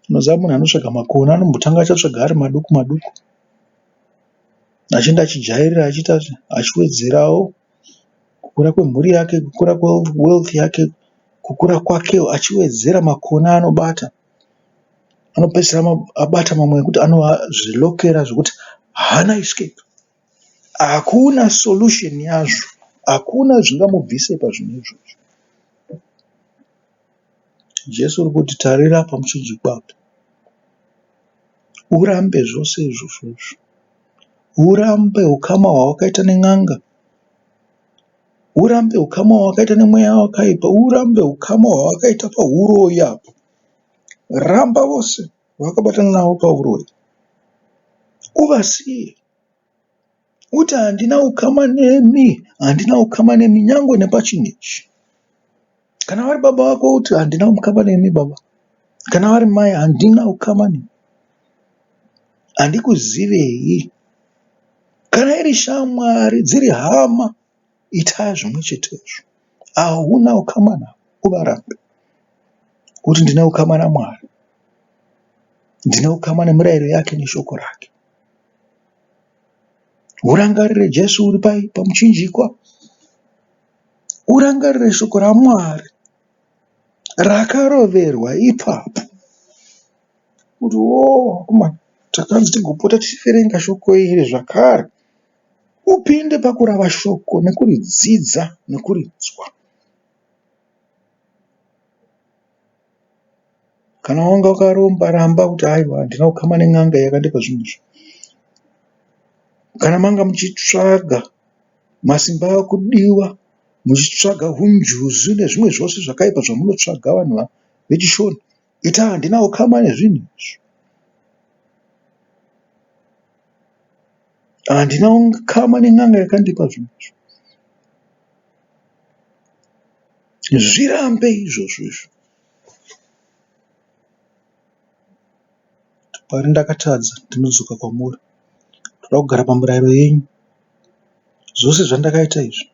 Unoziva munhu anotsvaga makona anombotanga achatsvaga ari maduku maduku achienda achijairira achiita achiwedzerawo kukura kwemhuri yake, kukura kwewealth yake, kukura kwake achiwedzera makona aanobata. Anopedzisira abata mamwe ekuti anozvilokera zvekuti haana escape. Hakuna solution yazvo, hakuna zvingamubvise pazvinhu izvozvo. Jesu uri kuti tarira pamuchinjikwa apo. Urambe zvose izvozvo izvo. Urambe ukama hwawakaita nen'anga. Urambe ukama hwawakaita nemweya wakaipa. Urambe ukama hwawakaita pahuroyi apo. Ramba vose vawakabatana navo pahuroyi. Uvasiye. Uti handina ukama nemi, handina ukama nemi nyangwe nepachinhu ichi. Kana vari baba vako uti handina ukama nemi baba. Kana vari mai handina ukama nemi. Handikuzivei. Kana iri shamwari dziri hama ita zvimwe chetezvo. Hauna ukama navo uvarambe. Uti ndine ukama naMwari. Ndine ukama nemirayiro yake neshoko rake. Urangarire Jesu uri pai pamuchinjikwa. Urangarire shoko raMwari rakaroverwa ipapo. Kuti woo akomana takanzi tigopota tichiverenga shoko iri zvakare. Upinde pakurava shoko nekuridzidza nekurinzwa. Kana wanga wakaromba ramba kuti aiwa handina kukama nen'anga yakandipa zvinhu izvi. Kana manga muchitsvaga masimba akudiwa muchitsvaga hunjuzu nezvimwe zvose zvakaipa zvamunotsvaga vanhu vechishona ita handina ukama nezvinhu izvi. Handina ukama nen'anga yakandipa zvinhu izvi. Zvirambe izvozvo izvo. Mwari ndakatadza ndinodzoka kwamuri. Ndoda kugara pamurayiro yenyu. Zvose zvandakaita izvi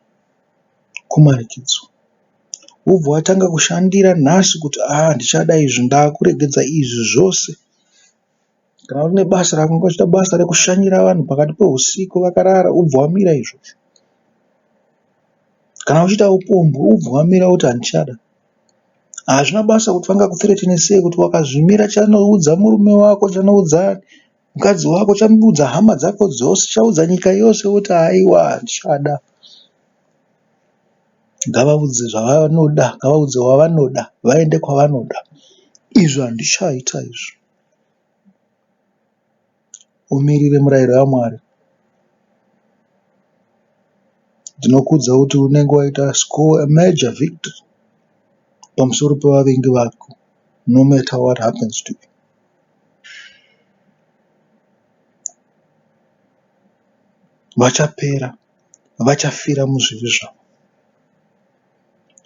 kumanikidzwa. Wobva watanga kushandira nhasi kuti haa handichada izvi ndakuregedza izvi zvose. Kana une basa rako uchiita basa rekushanyira vanhu pakati pehusiku vakarara wobva wamira izvozvo. Kana uchiita upombwe wobva wamira woti handichada. Hazvina basa kuti vangakuthreatene sei kuti wakazvimira chanoudza murume wako chanoudza mukadzi wako chanoudza hama dzako dzose chaudza nyika yose woti haiwa handichada. Ngavaudze zvavanoda ngavaudze wavanoda vaende kwavanoda izvo handichaita izvo. Umirire murayiro waMwari. Ndinokuudza kuti unenge waita score a major victory pamusoro pevavengi vako no matter what happens to you. Vachapera, vachafira muzvivi zvavo.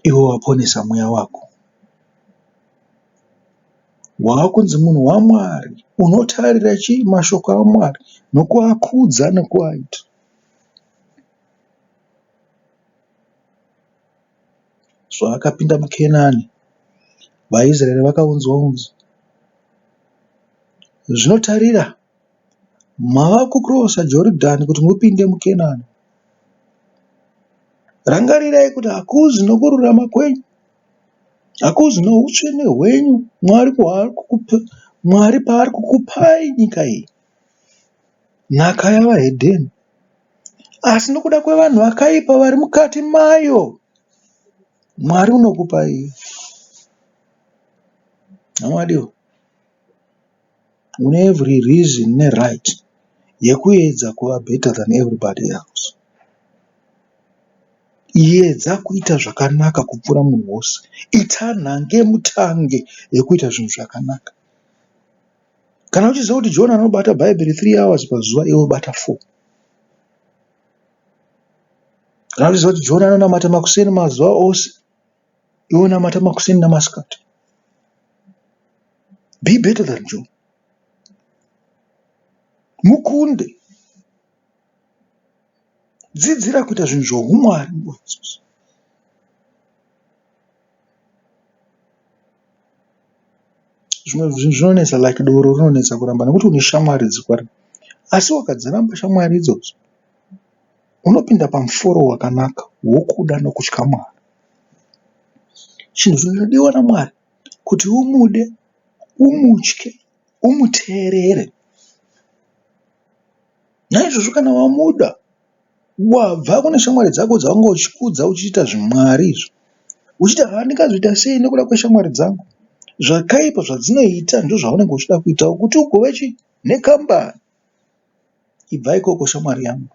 Iwe waponesa mweya wako. Wakunzi munhu waMwari unotarira chii mashoko aMwari nokuakudza nokuaita. Zvaakapinda muKenani, vaIsraeri vakaunzwa unzi zvino tarira mava kukirosa Joridhani kuti mupinde muKenani. Rangarirai kuti hakuzi nokururama kwenyu Hakuzi noutsvene hwenyu Mwari paari kukupai nyika iyi, nhaka yavahedheni, asi nokuda kwevanhu vakaipa vari mukati mayo, Mwari unokupai iyo. Hama vadiwa, une every reason neright yekuedza kuva better than everybody else. Edza kuita zvakanaka kupfuura munhu wose. Ita nhangemutange yekuita zvinhu zvakanaka. Kana uchiziva kuti John anobata Bhaibheri 3 hours pazuva, iwe bata 4. Kana uchiziva kuti John anonamata makuseni mazuva ose, iwe namata makuseni namasikati. Be better than John. Mukunde. Dzidzira kuita zvinhu zvohumwari nguva dzose. Zvimwe zvinhu zvinonetsa like doro rinonetsa kuramba nekuti une shamwari dzikari asi wakadziramba shamwari idzodzo unopinda pamuforo wakanaka wokuda nokutya Mwari. Chinhu chinodiwa naMwari kuti umude, umutye, umuteerere. Naizvozvo kana wamuda wabva kune shamwari dzako dzawanga uchikudza uchiita zvimwari izvo uchiti haa ndingazviita sei nekuda kweshamwari dzangu. Zvakaipa zvadzinoita ndozvaunenge uchida kuitawo kuti ugove chii nekambani. Ibva ikoko shamwari yangu.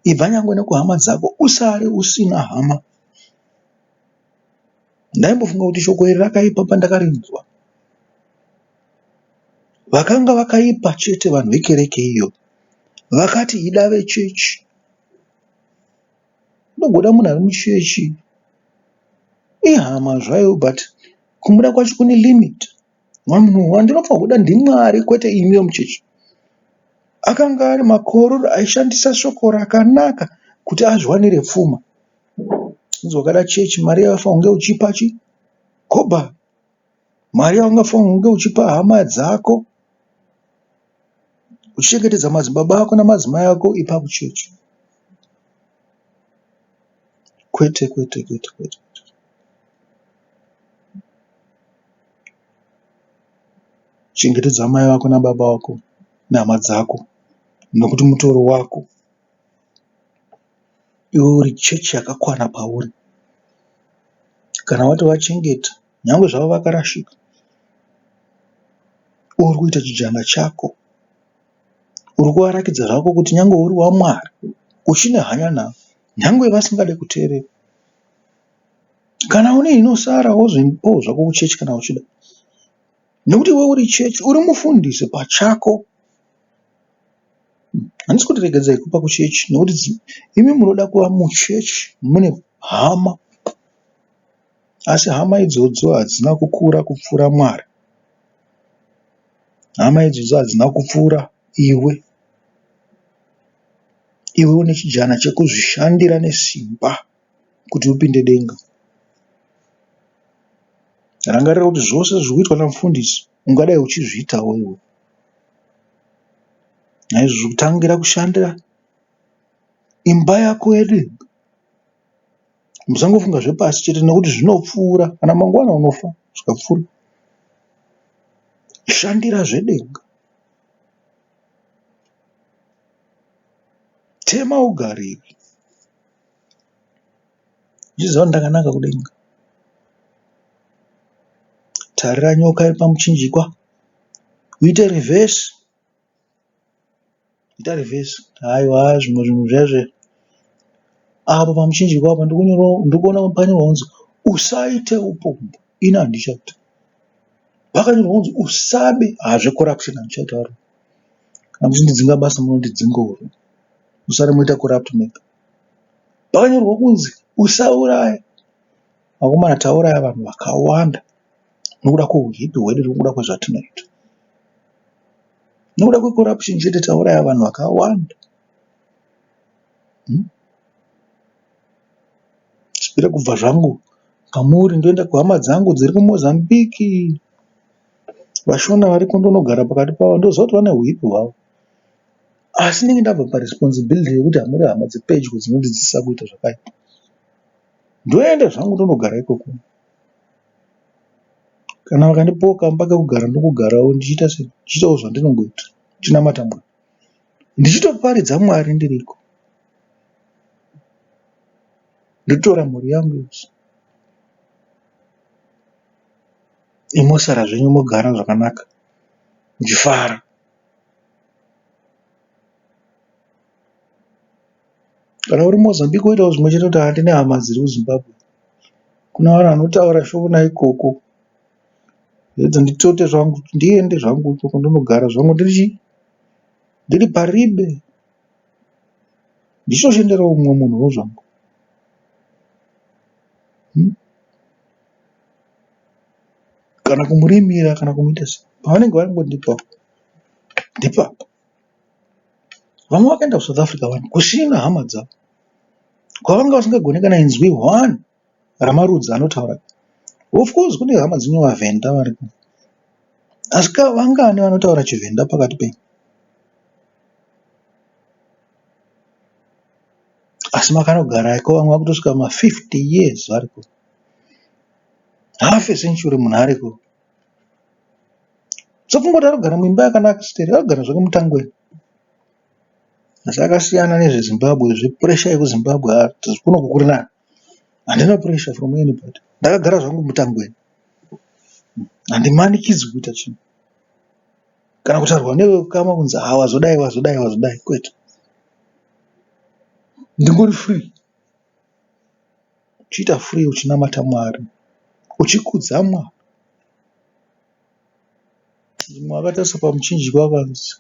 Ibva nyangwe nekuhama dzako usare usina hama. Ndaimbofunga kuti shoko iri rakaipa pandakarinzwa. Vakanga vakaipa chete vanhu vekereke iyo. Vakati ida vechechi. Unogoda munhu ari muchechi ihama zvayo but kumuda kwacho kune limit. Munhu wandinofanirwa kuda ndiMwari kwete imi vemuchechi. Akanga ari makororo aishandisa shoko rakanaka kuti azviwanire pfuma. Kunzi wakada chechi mari yawaifanirwa kunge uchipa chii? Koba. Mari yaungafanirwa kunge uchipa hama dzako uchichengetedza madzibaba ako namadzimai ako ipa kuchechi. Kwete kwete kwete kwete. Chengetedza amai vako nababa vako nehama dzako nekuti mutoro wako. Iwe uri chechi yakakwana pauri. Kana watovachengeta nyangwe zvavo vakarashika. Uri kuita chijana chako. Uri kuvarakidza zvako kuti nyange uri waMwari uchine hanya navo nyange vasingade kuteerera. Kana une inosara wozoipawo zvako kuchechi kana uchida. Nekuti iwe uri chechi, uri mufundisi pachako. Handisi kuti regedzai kupa kuchechi nekuti imi munoda kuva muchechi mune hama. Asi hama idzodzo hadzina kukura kupfuura Mwari. Hama idzodzo hadzina kupfuura iwe. Iwe une chijana chekuzvishandira nesimba kuti upinde denga. Rangarira kuti zvose zviri kuitwa namufundisi ungadai uchizviitawo iwe. Naizvozvo kutangira kushandira imba yako yedenga. Musangofunga zvepasi chete nekuti zvinopfuura kana mangwana unofa zvikapfuura. Shandira zvedenga. Tema ugarire. Uchiziva kuti ndakananga kudenga. Tarira nyoka iri pamuchinjikwa uite reverse. Ita reverse haiwa zvimwe zvinhu zviya zviya. Apo pamuchinjikwa apa ndikuona panyorwa kunzi usaite upombwe ini handichaita. Pakanyorwa kunzi usabe haa zvecorruption handichaitaura. Kana muchindidzinga basa munondidzingawo musare moita corrupt mega. Pakanyorwa kunzi usauraya vakomana tauraya vanhu vakawanda nokuda kweuipi hwedu nokuda kwezvatinoita. Nokuda kwecorruption chete tauraya vanhu vakawanda. Hmm? Chipira kubva zvangu pamuri ndoenda kuhama dzangu dziri kuMozambique. Vashona variko ndonogara pakati pavo ndoziva kuti vane huipi hwavo. Asi ndinenge ndabva paresponsibility yekuti hamuri hama dzepedyo dzinondidzidzisa kuita zvakaipa. Ndoenda zvangu ndonogara ikoko. Kana vakandipawo kamba kekugara ndongogarawo ndichiita sei ndichiitawo zvandinongoita ndichinamata Mwari. Ndichitoparidza Mwari ndiriko. Ndotora mhuri yangu yose. Imi mosara zvenyu mogara zvakanaka muchifara. Kana uri Mozambique woitawo zvimwe chete kuti handine hama dziri kuZimbabwe. Kuna vanhu vanotaura shona ikoko. Edza nditote zvangu ndiende zvangu ikoko ndinogara zvangu ndiri chii ndiri paribe ndichitoshandirawo mumwe munhuwo zvangu. Hmm? Kana kumurimira kana kumuita sei pavanenge varingondipapo ndipapo. Vamwe vakaenda kuSouth Africa wani kusina hama dzavo kwavanga vasingagoni kana inzwi one ramarudzi anotaura. Of course kune hama dzenyu vaVhenda variko asi vangani vanotaura chiVhenda pakati penyu? Asi makanogarako vamwe vakutosvika ma 50 years variko. Half a century munhu ariko. Sofunga kuti arikugara muimba yakanaka stereki arikugara zvake mutangwena. Asi akasiyana nezveZimbabwe zvepuresha yekuZimbabwe kunoku kuri nani. Handina pressure from anybody. Ndakagara zvangu mutangwena. Handimanikidzwi kuita chinhu. Kana kutaurwa nevekukama kunzi haa wazodai wazodai wazodai kwete. Ndingori free. Uchiita free uchinamata Mwari. Uchikudza Mwari. Mumwe akatarisa pamuchinjikwa akanzi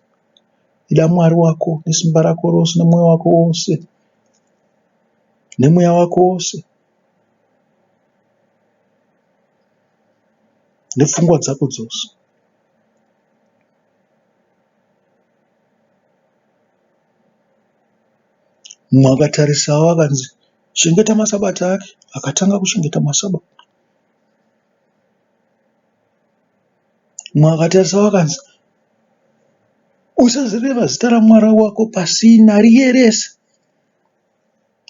ida Mwari wako nesimba rako rose nemwoyo wako wose nemweya wako wose nepfungwa dzako dzose. Mumwe akatarisawo akanzi chengeta masabata ake akatanga kuchengeta masabata. Mumwe akatarisawo akanzi usazireva zita raMwari wako pasina riyerese.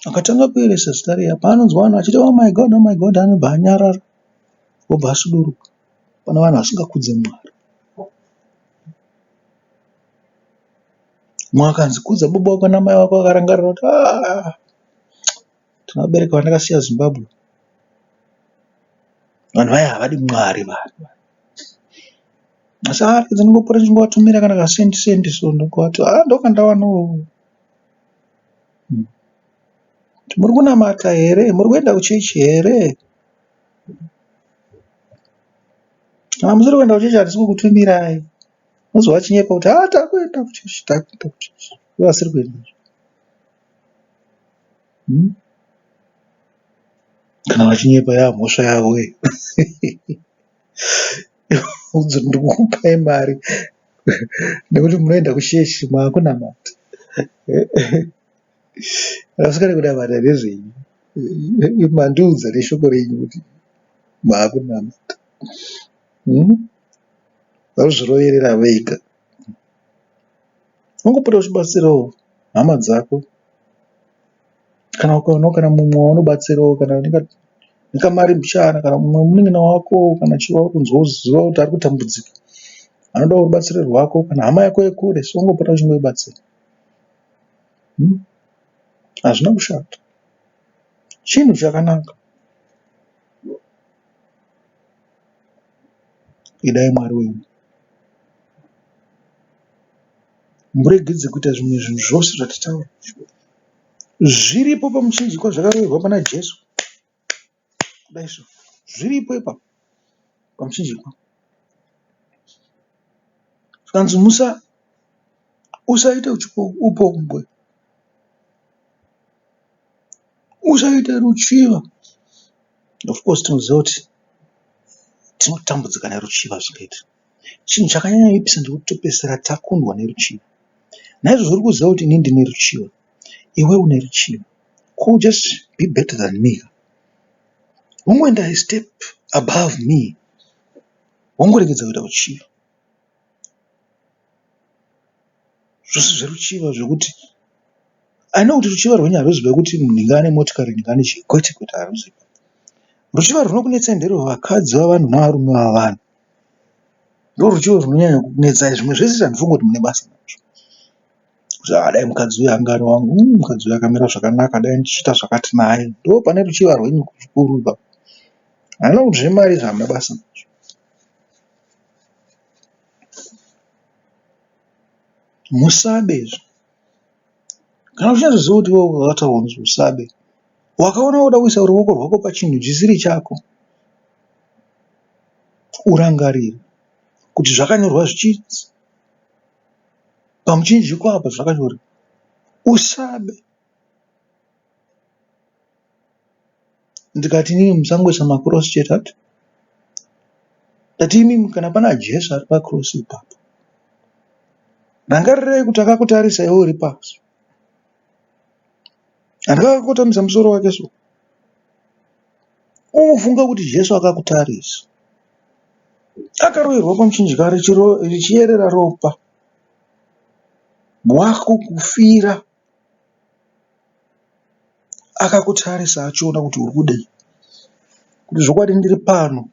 Akatanga kuyeresa zita riya paanonzwa vanhu vachiti oh my God, oh my God anobva anyarara obva asuduruka. Pane vanhu vasingakudze Mwari. Mumwe akanzi kudza baba vako namai vako akarangarira kuti aah tine vabereki vandakasiya Zimbabwe. Vanhu vaya havadi Mwari vanhu. Asi haa ndingopota ndichingovatumira kana kasendi sendi so ndokuvati haa ndokandawanawo. Muri kunamata here? Muri kuenda kuchechi here? Kana musiri kuenda kuchechi hatisi kukutumirai. Unozwa vachinyepa kuti haa takuenda kuchechi, takuenda kuchechi. Ivo vasiri kuenda. Kana vachinyepa yaamhosva yavo iyi. Ndikukupai mari nekuti munoenda kuchechi maakunamata. Kana musingade kunamata ndezvenyu. Mandiudza neshoko renyu kuti maakunamata. Vanozviroverera vega. Ungopota uchibatsirawo hama dzako kana ukaonawo kana mumwe waunobatsirawo kana nekamari mbichana kana mumwe munin'ina wako kana chii wauri kunzwa kuti ari kutambudzika anodawo rubatsiro rwako kana hama yako yekure so ungopota uchingoibatsira. Hazvina kushata, chinhu chakanaka. Idai Mwari wenyu. Muregedze kuita zvimwe zvinhu zvose zvatitaura. Zviripo pamuchinjikwa zvakaroverwa pana Jesu. Kudai so. Zviripo ipapo pamuchinjikwa. Zvikanzi musa usaite upombwe. Usaite ruchiva. Of course tinoziva kuti tinotambudzika neruchiva zvisingaiti. Chinhu chakanyanya kuipisa ndechekuti topedzisira takundwa neruchiva. Naizvozvo uri kuziva kuti ini ndine ruchiva, iwe une ruchiva. Ko just be better than me. Wongoenda a step above me. Wongoregedza kuita ruchiva. Zvose zveruchiva zvekuti I know kuti ruchiva rwenyu haruzi rwekuti nhingi ane motikari nhingi ane chii kwete kwete haruzi. Ruchiva runokunetsai nderwevakadzi vavanhu nevarume vavanhu. Ndoruchiva runonyanya kukunetsai zvimwe zvese handifungi kuti mune basa nazvo. Kuti ah dai mukadzi uyu anga ari wangu, mukadzi uyu akamira zvakanaka dai ndichiita zvakati naye. Ndopane ruchiva rwenyu zvikuru ipapo. I know kuti zvemari izvi hamuna basa nazvo. Musabe izvi. Kana uchinyatsoziva kuti iwewe wakataurwa kunzi usabe, wakaona woda kuisa ruoko rwako pachinhu chisiri chako, urangarire kuti zvakanyorwa zvichinzi pamuchinjikwa apa zvakanyorwa usabe. Ndikati inini musangoisa macross chete hati ndati imimi kana pana Jesu ari pacross ipapo rangarirai kuti akakutarisa iwe uri pasi handikakakotamisa musoro wake so unofunga kuti Jesu akakutarisa akaroverwa pamuchinjikwa richiyerera ropa wakukufira Akakutarisa achiona kuti uri kudei. Kuti zvokwadi ndiri pano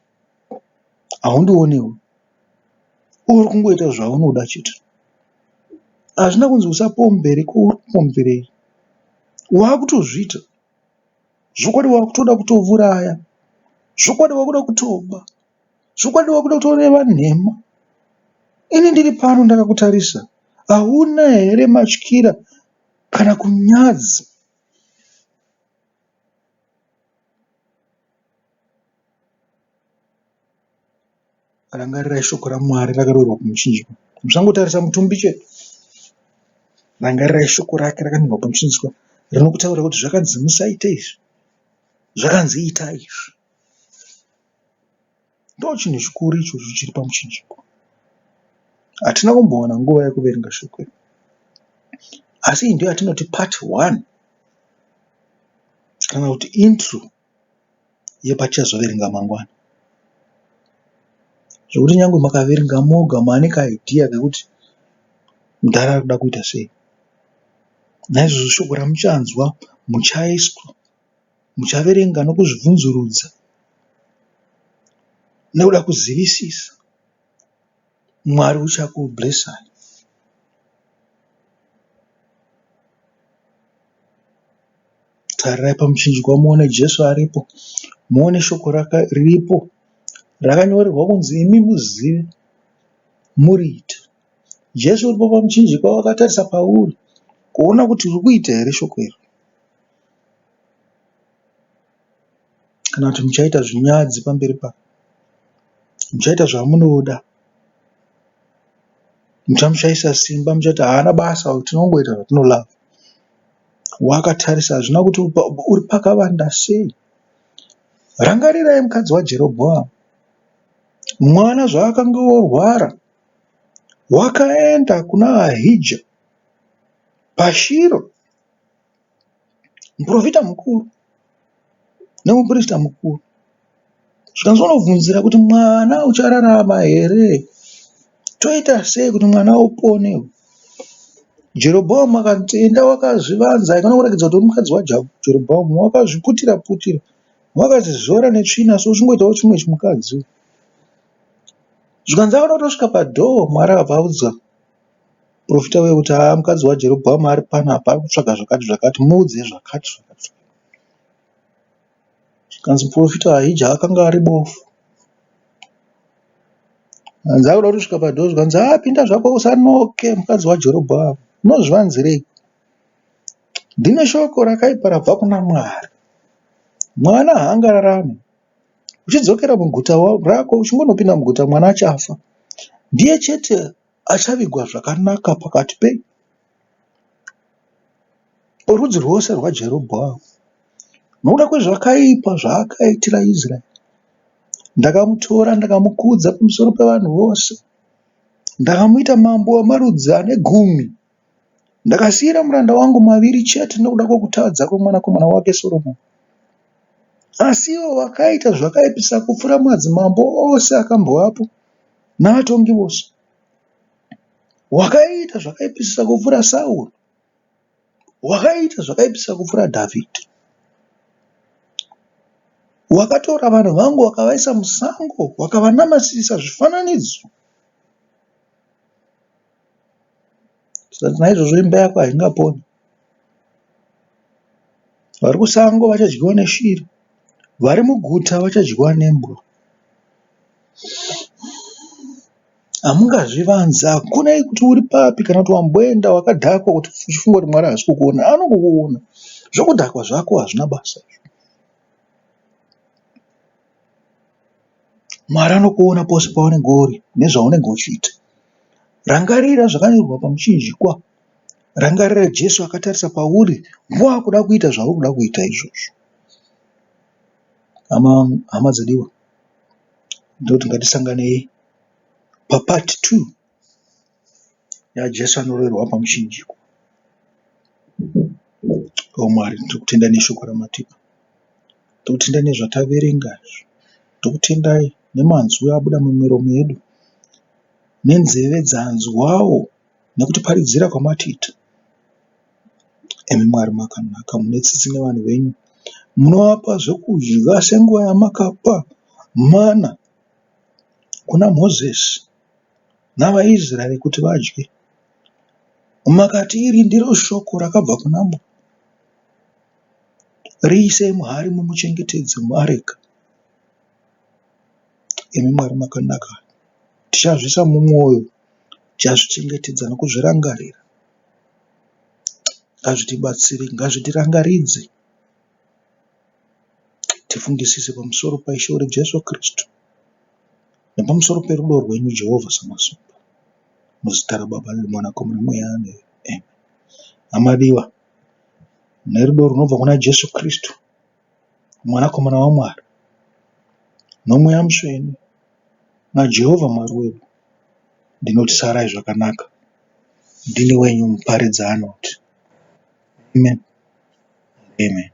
haundionewo. Uri kungoita zvaunoda chete. Hazvina kunzi usapombere ko uri kupomberei? Wakutozviita. Zvokwadi wakutoda kutouraya. Zvokwadi wakuda kutoba. Zvokwadi wakuda kutoreva nhema. Ini ndiri pano ndakakutarisa. Hauna here matyira kana kunyadzi. Rangarirai shoko raMwari rakaroverwa pamuchinjikwa. Musangotarisa mutumbi chete. Rangarirai shoko rake rakanyorwa pamuchinjikwa rinokutaurira kuti zvakanzi musaite izvi, zvakanzi itai izvi. Ndochinhu chikuru ichocho chiri pamuchinjikwa. Hatina kumbowana nguva yekuverenga shoko iri. Asi iyi ndiyo yatinoti part 1 kana kuti intro yepatichazoverenga mangwana. Zvekuti nyangwe makaverenga moga maane kaidhiya kekuti mudhara ari kuda kuita sei. Naizvozvo shoko ramuchanzwa muchaiswa muchaverenga nokuzvibvunzurudza nekuda kuzivisisa. Mwari uchakubhuresiai. Tarirai pamuchinjikwa muone Jesu aripo, muone shoko riripo rakanyorerwa kunzi imi muzive. Muriite. Jesu uripo pamuchinjikwa wakatarisa pauri kuona kuti uri kuita here shoko iri. Kana kuti muchaita zvinyadzi pamberi pake. Muchaita zvamunoda. Muchamushaisa simba muchati haana basa uyu tinongoita zvatinolava. Wakatarisa hazvina kuti uri pakavanda sei. Rangarirai mukadzi waJerobhoamu. Mwana zvaakanga orwara wakaenda kuna Ahija paShiro, muprofita mukuru nemuprista mukuru. Zvikanzi unobvunzira kuti mwana uchararama here? Toita sei kuti mwana upone? Jerobhoamu akati enda wakazvivanza, haikona kuratidza kuti uri mukadzi waJerobhoamu, wakazviputira putira. Wakazvizora netsvina so uchingoitawo chimwe chimukadzi. Zvikanzi akada kutosvika padhoo Mwari akabva audza muprofita uye kuti haa mukadzi waJerobhoamu ari panapa ari kutsvaga zvakati zvakati muudze zvakati zvakati. Zvikanzi muprofita Ahija akanga ari bofu. Hanzi akuda kutosvika padhoo zvikanzi haa pinda zvako usanoke mukadzi waJerobhoamu unozvivanzirei? Ndine shoko rakaipa rabva kuna Mwari. Mwana haangararami. Uchidzokera muguta rako uchingonopinda muguta mwana achafa. Ndiye chete achavigwa zvakanaka pakati pe porudzi rwose rwaJerobhoamu. Nokuda kwezvakaipa zvaakaitira Israeri, ndakamutora ndikamukudza pamusoro pevanhu vose. Ndakamuita mambo wamarudzi ane gumi. Ndakasiyira muranda wangu maviri chete nokuda kwokutadza kwomwanakomana wake Soromoni. Asi ivo vakaita zvakaipisisa kupfuura madzimambo ose akambovapo navatongi vose. Wakaita zvakaipisisa kupfuura Sauro. Wakaita zvakaipisisa kupfuura Dhavhidhi. Wakatora vanhu vangu wakavaisa musango wakavanamasisa zvifananidzo. Saka naizvozvo imba yako haingaponi. Vari kusango vachadyiwa neshiri, vari muguta vachadyiwa nembwa. Hamungazvivanzi, hakuna kuti uri papi kana kuti wamboenda wakadhakwa kuti uchifunga kuti Mwari haasi kukuona. Anokuona. Zvokudhakwa zvako hazvina basa. Mwari anokuona pose paunenge uri nezvaunenge uchiita. Rangarira zvakanyorwa pamuchinjikwa. Rangarira Jesu akatarisa pauri wakuda kuita zvauri kuda kuita izvozvo. Hama, hama dzadiwa, ndinoti ngatisanganei papart 2 yaJesu anoroverwa pamuchinjikwa. O Mwari, tokutenda neshoko ramatipa. Tokutendai nezvataverenga izvi. Tokutendai nemanzwi abuda mumiromo yedu nenzeve dzanzwawo nekutiparidzira kwamatiita. Imi Mwari makanaka, mune tsitsi nevanhu venyu. Munovapa zvekudya senguva yamakapa mana kuna Mozisi navaIsraeri kuti vadye. Makati iri ndiro shoko rakabva kuna Mwari. Riisei muhari mumuchengetedze muareka. Imi Mwari makanaka. Tichazviisa mumwoyo, tichazvichengetedza nokuzvirangarira. Ngazvitibatsire, ngazvitirangaridze tifungisise pamusoro paIshe wedu Jesu Kristu nepamusoro perudo rwenyu Jehovha Samasimba. Muzita raBaba neRemwanakomana neMweya Amen. Amadiwa. Nerudo runobva kuna Jesu Kristu, Mwanakomana waMwari, noMweya Mutsvene, naJehovha Mwari wedu, ndinoti sarai zvakanaka. Ndini wenyu muparidzi anoti, Amen and Amen.